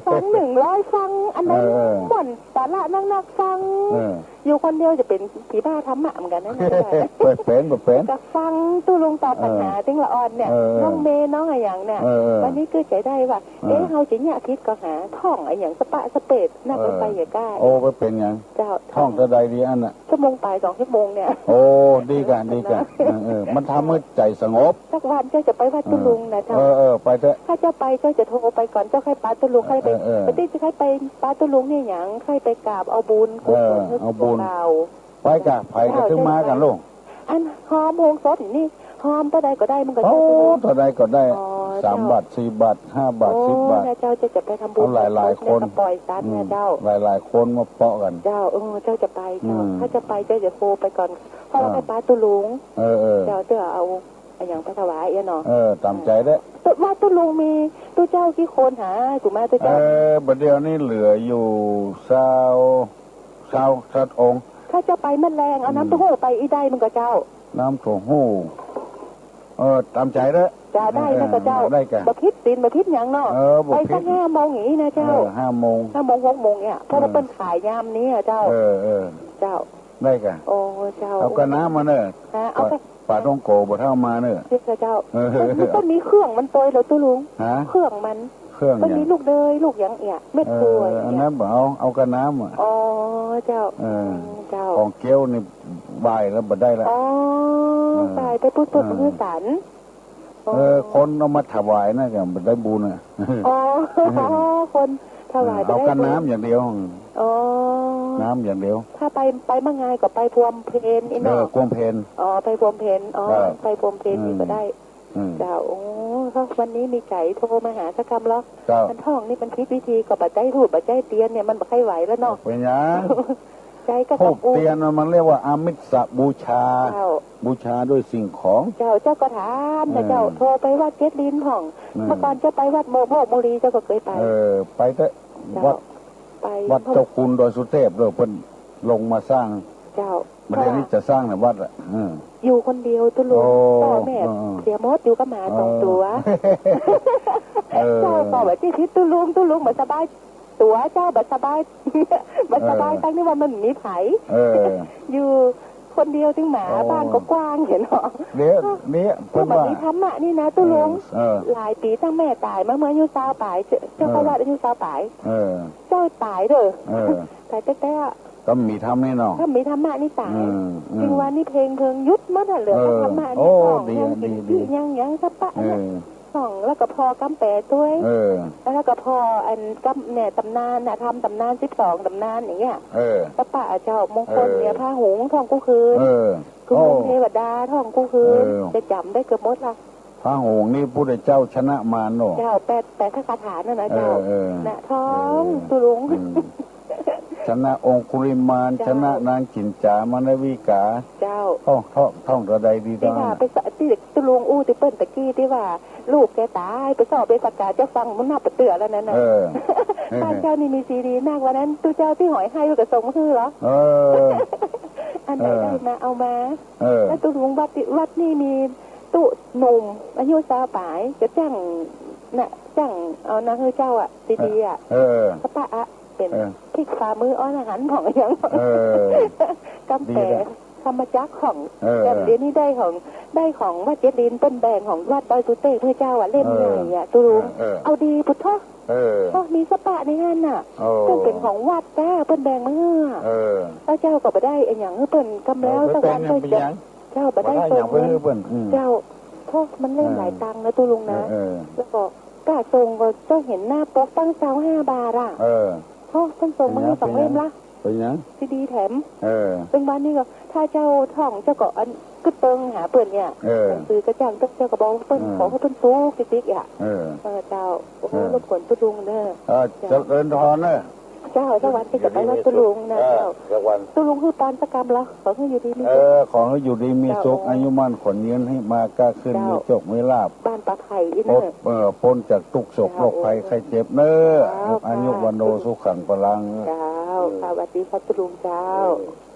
ฟังหนึ่งร้อย ฟังอันนั้น เออ ม่วนสาระนักๆ ฟัง เออ อยู่คนเดียวจะเป๋นผีบ้าธรรมะเหมือนกั๋นนะเนี่ย เปิ้นเป๋น เปิ้นเป๋น ก็ฟังตุ๊ลุงตอบปัญหา เออ ติ๊งละอ่อนเนี่ย เออ เออ น้องเมย์ น้องอะหยังเนี่ย เออ เออ วันนี้ก็ใจ๋ได้ว่า เออ เอ๊ะ เฮาจะเยียะผิดก่อหา ท่องอะหยังสะปะสะเปด นัก เออ ไปเหียก้า โอ้ ไปเป๋นหยัง เจ้า ท่องเต้าใดดีอันน่ะ ชั่วโมงป๋าย สองชั่วโมงเนี่ย โอ้ ดีกะ ดีกะ เออ เออ มันทำหื้อใจ๋สงบ สักวันเจ้าจะไปวัดตุ๊ลุงนะเจ้า เออ เออ ไปเถอะ ถ้าเจ้าไปเจ้าจะโทรไปก่อน เจ้าใค่ปาตุ๊ลุง ใค่ไป เออ เออ ไปตี้จะใค่ไปปาตุ๊ลุงเนี่ยหยัง ใค่ไปกราบเอาบุญกุศล เออ หื้อ เอาบุญ เจ้า ไปกะ ไปกะ เจ้า ตึงมากั๋นลูก อันฮอมโฮงศพนี่ ฮอมเต้าใดก็ได้ มันก็ โอ้ เจ้า เต้าใดก็ได้ อ๋อ สาม เจ้า บาท สี่ บาท ห้า บาท โอ้ สิบ บาท นะเจ้า เจ้าจะไปทำบุญ เอาหลายๆ คน กับศพเนี่ย ก็ปล่อยสัตว์เนี่ย อืม เจ้า หลายๆ คนมาเปาะกั๋น เจ้า เออ เจ้าจะไปเจ้า อืม ถ้าจะไปเจ้าจะโทรไปก่อน เพราะว่า อ่า ไปปาตุ๊ลุง เออ เออ เจ้า เตื้อเอาอะหยังไปถวายอะเนาะ เออ ต๋ามใจ๋เด้อ วัดตุ๊ลุงมีตุ๊เจ้ากี่คนหา กุมาตุ๊เจ้า เออ บ่าเดี่ยวนี้เหลืออยู่ซาว ซาว ซาวองค์ ถ้าเจ้าไปเมื่อแลง เอาน้ำเต้าหู้ไปอี้ได้ มันก็เจ้า น้ำเต้าหู้ เออ ต๋ามใจ๋เด้อ จะได้นะ เออ ก็เจ้า ได้กะ บ่ผิดศีลบ่ผิดหยังเนาะ เออ บ่ผิด ไปสักห้าโมงอย่างนี้นะเจ้า เออ ห้าโมง ห้าโมง หกโมงเนี่ย เพราะว่า เออ เปิ้นขายยามนี้อะเจ้า เออ เออ เจ้า ได้กะ โอ้ เจ้า เอากะน้ำมาเน่อ ฮะ เอากะ ป๋าท่องโก๋บ่าเฒ่ามาเน่อ เจ้า เจ้า เออ เปิ้น เปิ้นมีเครื่องมันตวยเหรอตุ๊ลุง ฮะ เครื่องมัน เครื่องหยัง มันมีลูกเดย ลูกหยังเอี้ย เม็ดกล้วย เออ อันนั้นบ่เอา เอากะน้ำอะ อ๋อ เจ้า เออ เจ้า ของเกี้ยวนี่บ่ายแล้วบ่ได้ละ อ๋อ เออ ต๋ายไปปุ๊บปุ๊บ เออ มือสัน เออ อ๋อ คนเอามาถวายน่ะก็บ่ได้บุญอะ อ๋อ คนถวาย เออ บ่ได้บุญ เอากะน้ำอย่างเดียว อ๋อ น้ำอย่างเดียว ถ้าไป ไปเมื่อไงก็ไปพวมเพลนี่เนาะ เออ พวมเพล อ๋อ ไปพวมเพล อ๋อ เออ ไปพวมเพลนี่ก็ได้ อืม อืม เจ้า โอ้ วันนี้มีใจ๋โทรมาหาสักกำเหรอ เจ้า มันท่องนี่มันผิดวิธี ก็บ่ใจ๊ธูปบ่ใจ๊เตียนเนี่ย มันบ่ใค่ไหวแล้วเนาะ เป๋นหยัง ใจ๊ก็ ธูปเตียนน่ะมันเรียกว่าอามิสบูชา เจ้า บูชาด้วยสิ่งของ เจ้า เจ้าก็ถามนะเจ้า เออ โทรไปวัดเจ๊รินพ่อง เออ เมื่อก่อนเจ้าไปวัดโมก โมกบุรี เจ้าก็เคยไป เออ ไปเถอะ เจ้า วัด ไป วัดเจ้าคุณดอยสุเทพฯ เด้อ เปิ้นลงมาสร้าง เจ้า บ่าเดี่ยวนี้จะสร้างในวัดอะ เออ อยู่คนเดียวตุ๊ลุง โอ้ ป้อแม่ เออ เสียหมด อยู่กับหมาสองตั๋ว เออ เจ้า ป้อว่าตี้ผิดตุ๊ลุง ตุ๊ลุงบ่สบายตั๋ว เจ้า บ่สบาย บ่สบาย เออ ตังค์นี่ว่ามันมีใผ เออ อยู่คนเดียว ตึงหมา โอ้ บ้านก็กว้างเหียเนาะ เดี๋ยว เนี่ย เปิ้นว่า มีธรรมะนี่นะตุ๊ลุง เออ เออ หลายปี๋ตั้งแม่ต๋ายมาเมื่ออายุซาวป๋าย เจ้า เจ้า เออ พระวัดอายุซาวป๋าย เออ เจ้าต๋ายเด้อ เออ ต๋ายแต๊ๆ ก็มีธรรมนี่เนาะ ถ้ามีธรรมะนี่ต๋าย อืม อืม จึงว่านี่เพลงเพิงหยุดหมดอะ เหลือแต่ เออ ธรรมะนี่ โอ้ ท่อง ดี ยังกิ๋น ดี ดี ยัง ยังสะปะ เออ เนี่ย ท่อง แล้วก็ผ่อกำแป๋ตวย เออ แล้วก็ผ่ออันกำ เนี่ย ต๋ำนานน่ะ ธรรมต๋ำนานสิบสองต๋ำนานอย่างเงี้ย เออ สะปะอะเจ้า มงคลเนี่ย เออ พระหุง ท่องกู้คืน เออ กุมารเทวดาท่องกู้คืน เออ จะจ๋ำได้เกือบหมดละ พระหงส์นี่พุทธเจ้าชนะมารเนาะ เจ้า แปล แปลคาถานั่นนะเจ้า เออ เออ นะ ท่อง เออ ตุ๊ลุง อืม ชนะองคุลิมาน เจ้า ชนะนางกิ๋นจ๋ามานวิกา เจ้า ท่อง ท่อง ท่องเท่าใดดี ตี้ว่า ท่อง ไปสะ ตี้ตุ๊ลุงอู้ตี้เปิ้นตะกี้ตี้ว่า ลูกแกต๋ายไปสอบเบญจกา เจ้าฟังมันนับเตื้อแล้วนั่นน่ะ เออ บ้านเจ้านี่มีซีดีนัก วันนั้นตุ๊เจ้าตี้หอยไห้ก็ส่งมาหื้อเหรอ เออ อันใด เออ ได้มาเอามา เออ แล้วตุ๊ลุงวัดตี้ วัดนี่มีตุ๊หนุ่มอายุซาวป๋าย จะจ้างน่ะ จ้างเอานาหื้อเจ้าอะ ซีดีอะ เออ สปะอะ เป๋น เออ พลิกฝ่ามืออ้อนอาหารของหยัง เออ กำแปะ ดีละ ธรรมจักรของ เออ แบบเดี๋ยวนี้ได้ของ ได้ของวัดเจ๊ดินเปิ้นแบ่งของวัดดอยสุเตกเมื่อเจ้าอะ เล่มใหญ่อะ เออ ตุ๊ลุง เออ เออ เอาดีปุถะ เออ โอ้ มีสปะในหั้นน่ะ โอ้ เปิ้นเป๋นของวัดจ้า เปิ้นแบ่งมาหื้อ เออ แล้วเจ้าก็บ่ได้อะหยังหื้อเปิ้นกำแล้ว เออ สักวัน เปิ้น เปิ้น เปิ้น เปิ้น เจ้า บ่ได้ บ่ได้หยังไปหื้อเปิ้น อืม เจ้า โอ้ มันเล่มหลายตังค์นะตุ๊ลุงนะ เออ เออ แล้วก็ ก้าส่งก็เจ้าเห็นหน้าปกตั้งซาวห้าบาทอะ เออ โอ้ เปิ้นส่งมาหื้อสองเล่มละ เป๋นหยัง เป๋นหยัง ซีดีแถม เออ ซึ่งบ้านนี้ก็ ถ้าเจ้าท่องเจ้าก็อันกึ๊ดเติงหาเปิ้นเนี่ย เออ หนังสือก็จ้างเจ้า เจ้าก็บอกเปิ้น เออ ขอหื้อเปิ้นตุ๊กติ๊กๆ อะ เออ เออ เจ้า โอ้โห เออ รบกวนตุ๊ลุงเน่อ เออ เจ้า เจริญพรเน่อ เจ้า สักวันตี้จะไปวัดตุ๊ลุงนะ เออ เจ้า สักวัน ตุ๊ลุงหื้อปอนสักกำละ ขอหื้ออยู่ดีมี เอ สุข อ ขอหื้ออยู่ดีมีสุข เจ้า อายุมั่นขวัญยืน หื้อมาก้าขึ้น เจ้า มีโชคมีลาภ บ้านปลอดภัยอีก ป๊น เน่อ เออ ป๊นจากตุ๊กข์โศก เจ้า โรคภัย โอ้ ไข้เจ็บเน่อ เจ้า อายุวัณโณสุขังพลัง เจ้า เออ สวัสดีครับตุ๊ลุงเจ้า เออ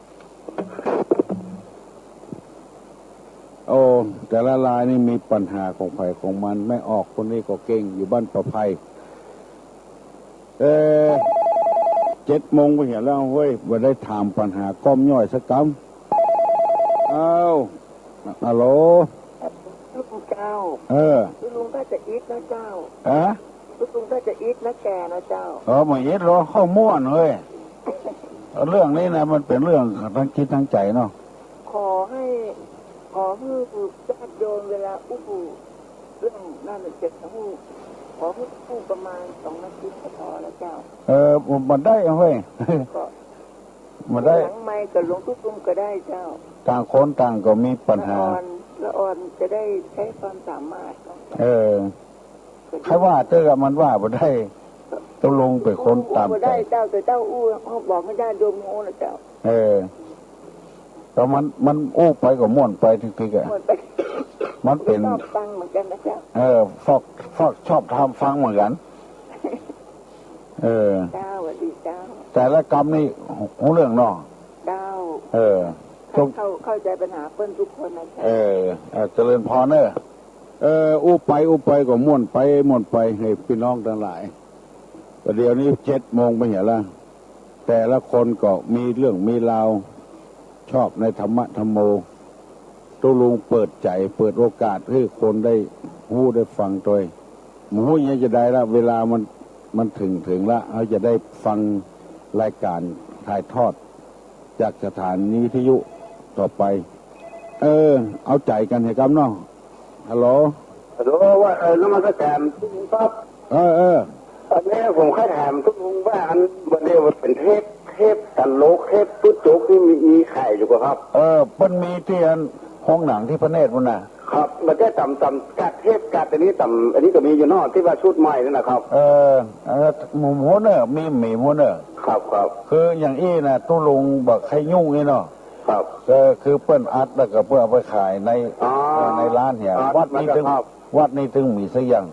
โอ้ แต่ละรายนี่มีปัญหาของใผของมัน แม่ออกคนนี้ก็เก่ง อยู่บ้านปลอดภัย เอ่อ เจ็ดโมงไปเหียแล้วเฮ้ย บ่ได้ถามปัญหาก้อมย่อยสักกำ อ้าว ฮัลโหล ตุ๊ลุงเจ้า เออ ตุ๊ลุงก็จะอิดนะเจ้า ฮะ ตุ๊ลุงก็จะอิดนะแกนะเจ้า เออ บ่อิดหรอก ข้อยม่วนเฮ้ย เรื่องนี้นะ มันเป๋นเรื่องตางจิตตางใจ๋เนาะ ขอหื้อ ขอหื้อญาติโยมเวลาอู้ เรื่องนั้นน่ะจะอู้ ขอหื้ออู้ประมาณสองนาทีก็พอแล้วเจ้า เออ บ่ได้เฮ้ย ก็ บ่ได้ หลังไมค์กับหลวงตุ๊ลุงก็ได้เจ้า ต่างคนต่างก็มีปัญหา ละอ่อน ละอ่อนจะได้ใช้ความสามารถเนาะ เออ ใผว่าเตื้อ มันว่าบ่ได้ ตุ๊ลุงเป๋นคนต๋าม อู้บ่ได้ ใจ๋ เจ้า แต่เจ้าอู้ บอกหื้อญาติโยมฮู้นะเจ้า เออ ก็มัน มันอู้ไปก็ม่วนไปทิกๆ อะ ม่วนไป มันเป๋น ชอบฟังเหมือนกันนะเจ้า เออ ฟอก ฟอกชอบทำฟังเหมือนกัน เออ เจ้า สวัสดีเจ้า แต่ละกำนี่ฮู้เรื่องเนาะ เจ้า เออ เข้า เข้าใจ๋ปัญหาเปิ้นทุกคนนะเจ้า เออ เออ เจริญพรเน่อ เออ อู้ไปอู้ไปก็ม่วนไปม่วนไป หื้อปี้น้องตังหลาย ประเดี๋ยวนี้เจ็ดโมงไปเหียละ แต่ละคนก็มีเรื่องมีราว ชอบในธรรมะธัมโม ตุ๊ลุงเปิดใจ๋ เปิดโอกาสหื้อคนได้ฮู้ได้ฟังตวย บ่ฮู้จะใดละ เวลามัน มันเถิง เถิงละ เฮาจะได้ฟังรายก๋านถ่ายทอดจากสถานีวิทยุต่อไป เออ เอาใจ๋กั๋นเหียกำเนาะ ฮัลโหล ฮัลโหล ว่า เออ นมัสก๋านตุ๊ลุงครับ เออ เออ อันนี้ผมใค่ถามตุ๊ลุงว่า อันบ่ได้ว่าเป๋นเทป เทปตลก เทปตุ๊โจ๊กนี่มี มีขายอยู่บ่ครับ เออ เปิ้นมีตี้อันโฮงหนังตี้พระเนตรปู้นน่ะ ครับ บ่ได้ต๋าม ต๋าม กาดเทป กาดอันนี้ต๋าม อันนี้ก็มีอยู่เนาะ ตี้ว่าชุดใหม่นั่นน่ะครับ เออ เออ หมู่ หมู่เน่อ มี มีหมู่เน่อ ครับ ครับ คืออย่างอี้น่ะ ตุ๊ลุงบ่ใค่ยุ่งอี้เนาะ ครับ ก็คือเปิ้นอัดแล้วก็เปื้อเอาไปขายใน อ๋อ เอ่อ ในร้านเหีย อ๋อ วัดนี้เถิง ครับ วัดนี้เถิงมีสักอย่าง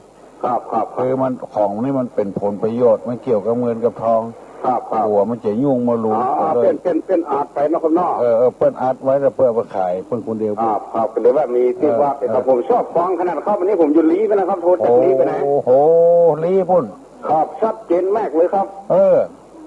ครับ ครับ ครับ คือมัน ของนี่มันเป๋นผลประโยชน์ มันเกี่ยวกับเงินกับทอง ครับ ครับ กั๋วมันจะยุ่งบ่ฮู้ อ๋อ ก็เลย เปิ้น เปิ้น เปิ้นอัดไปเนาะครับเนาะ เออ เออ เปิ้นอัดไว้แล้วเปิ้นเอาไปขายเปิ้นคนเดียว ครับ ครับ ก็เลยว่ามีตี้ เออ ว่าเป๋น เออ ผมชอบฟังขนาดครับ อันนี้ผมอยู่ลี้ไปนะครับ โทรจากลี้ไปนะ โอ้โห ลี้ปู้น ครับ ชัดเจนมากเลยครับ เออ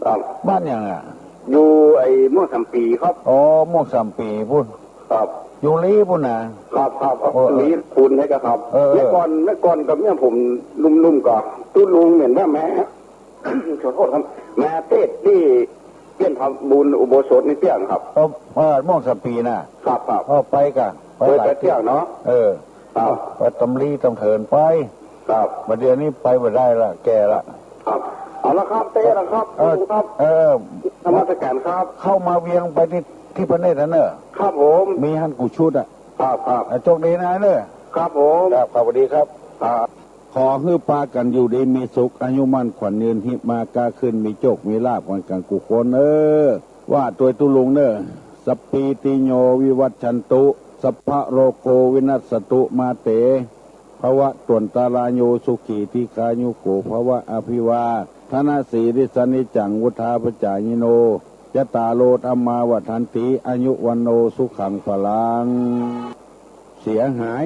ครับ บ้านหยังอะ อยู่ไอ้ม่วงสามปีครับ อ๋อ ม่วงสามปีปู้น ครับ อยู่ลี้ปู้นน่ะ ครับ ครับ เออ เออ ลี้ปู้นใช่ครับ เออ เมื่อก่อน เมื่อก่อนกับเมื่อผมหนุ่มๆ ก็ตุ๊ลุงเหมือนว่าแม่ ขอโทษครับ มาเทศน์ตี้เตี้ยนทำบุญอุโบสถนี่เตี้ยงครับ เออ เออ ม่วงสามปีน่ะ ครับ ครับ เออ ไปก่ะ ไป ไป หลาย ไปเตี้ยงเนาะ เออ ครับ ไปต๋ามลี้ต๋ามเถินไป ครับ บัดเดี๋ยวนี้ไปบ่ได้ละ แก่ละ ครับ เอาละครับ เตี้ยละครับ เออ ครับ เออ นมัสก๋านครับ เข้ามาเวียงไปตี้ ที่พระเนตรนะเน่อ ครับผม มีหั้นกู้ชุดอะ ครับ ครับ อ่ะ โชคดีนะเน่อ ครับผม ครับ ครับ สวัสดีครับ ครับ ขอหื้อปากั๋นอยู่ดีมีสุข อายุมั่นขวัญยืน ฮิมาก้าขึ้น มีโจคมีลาภกั๋นกู้คนเน่อ ว่าตวยตุ๊ลุงเน่อ สัพพีติโยวิวัชชันตุ สัพพะโรโควินัสสตุ มาเต ภวัตวันตะราโย สุขีทีฆายุโกภวะ อภิวาทะนะสีลิสสะนิจจัง วุฑฒาปะจายิโน จัตตาโรธัมมาวัฑฒันติ อายุวัณโณสุขังพลัง เสียหาย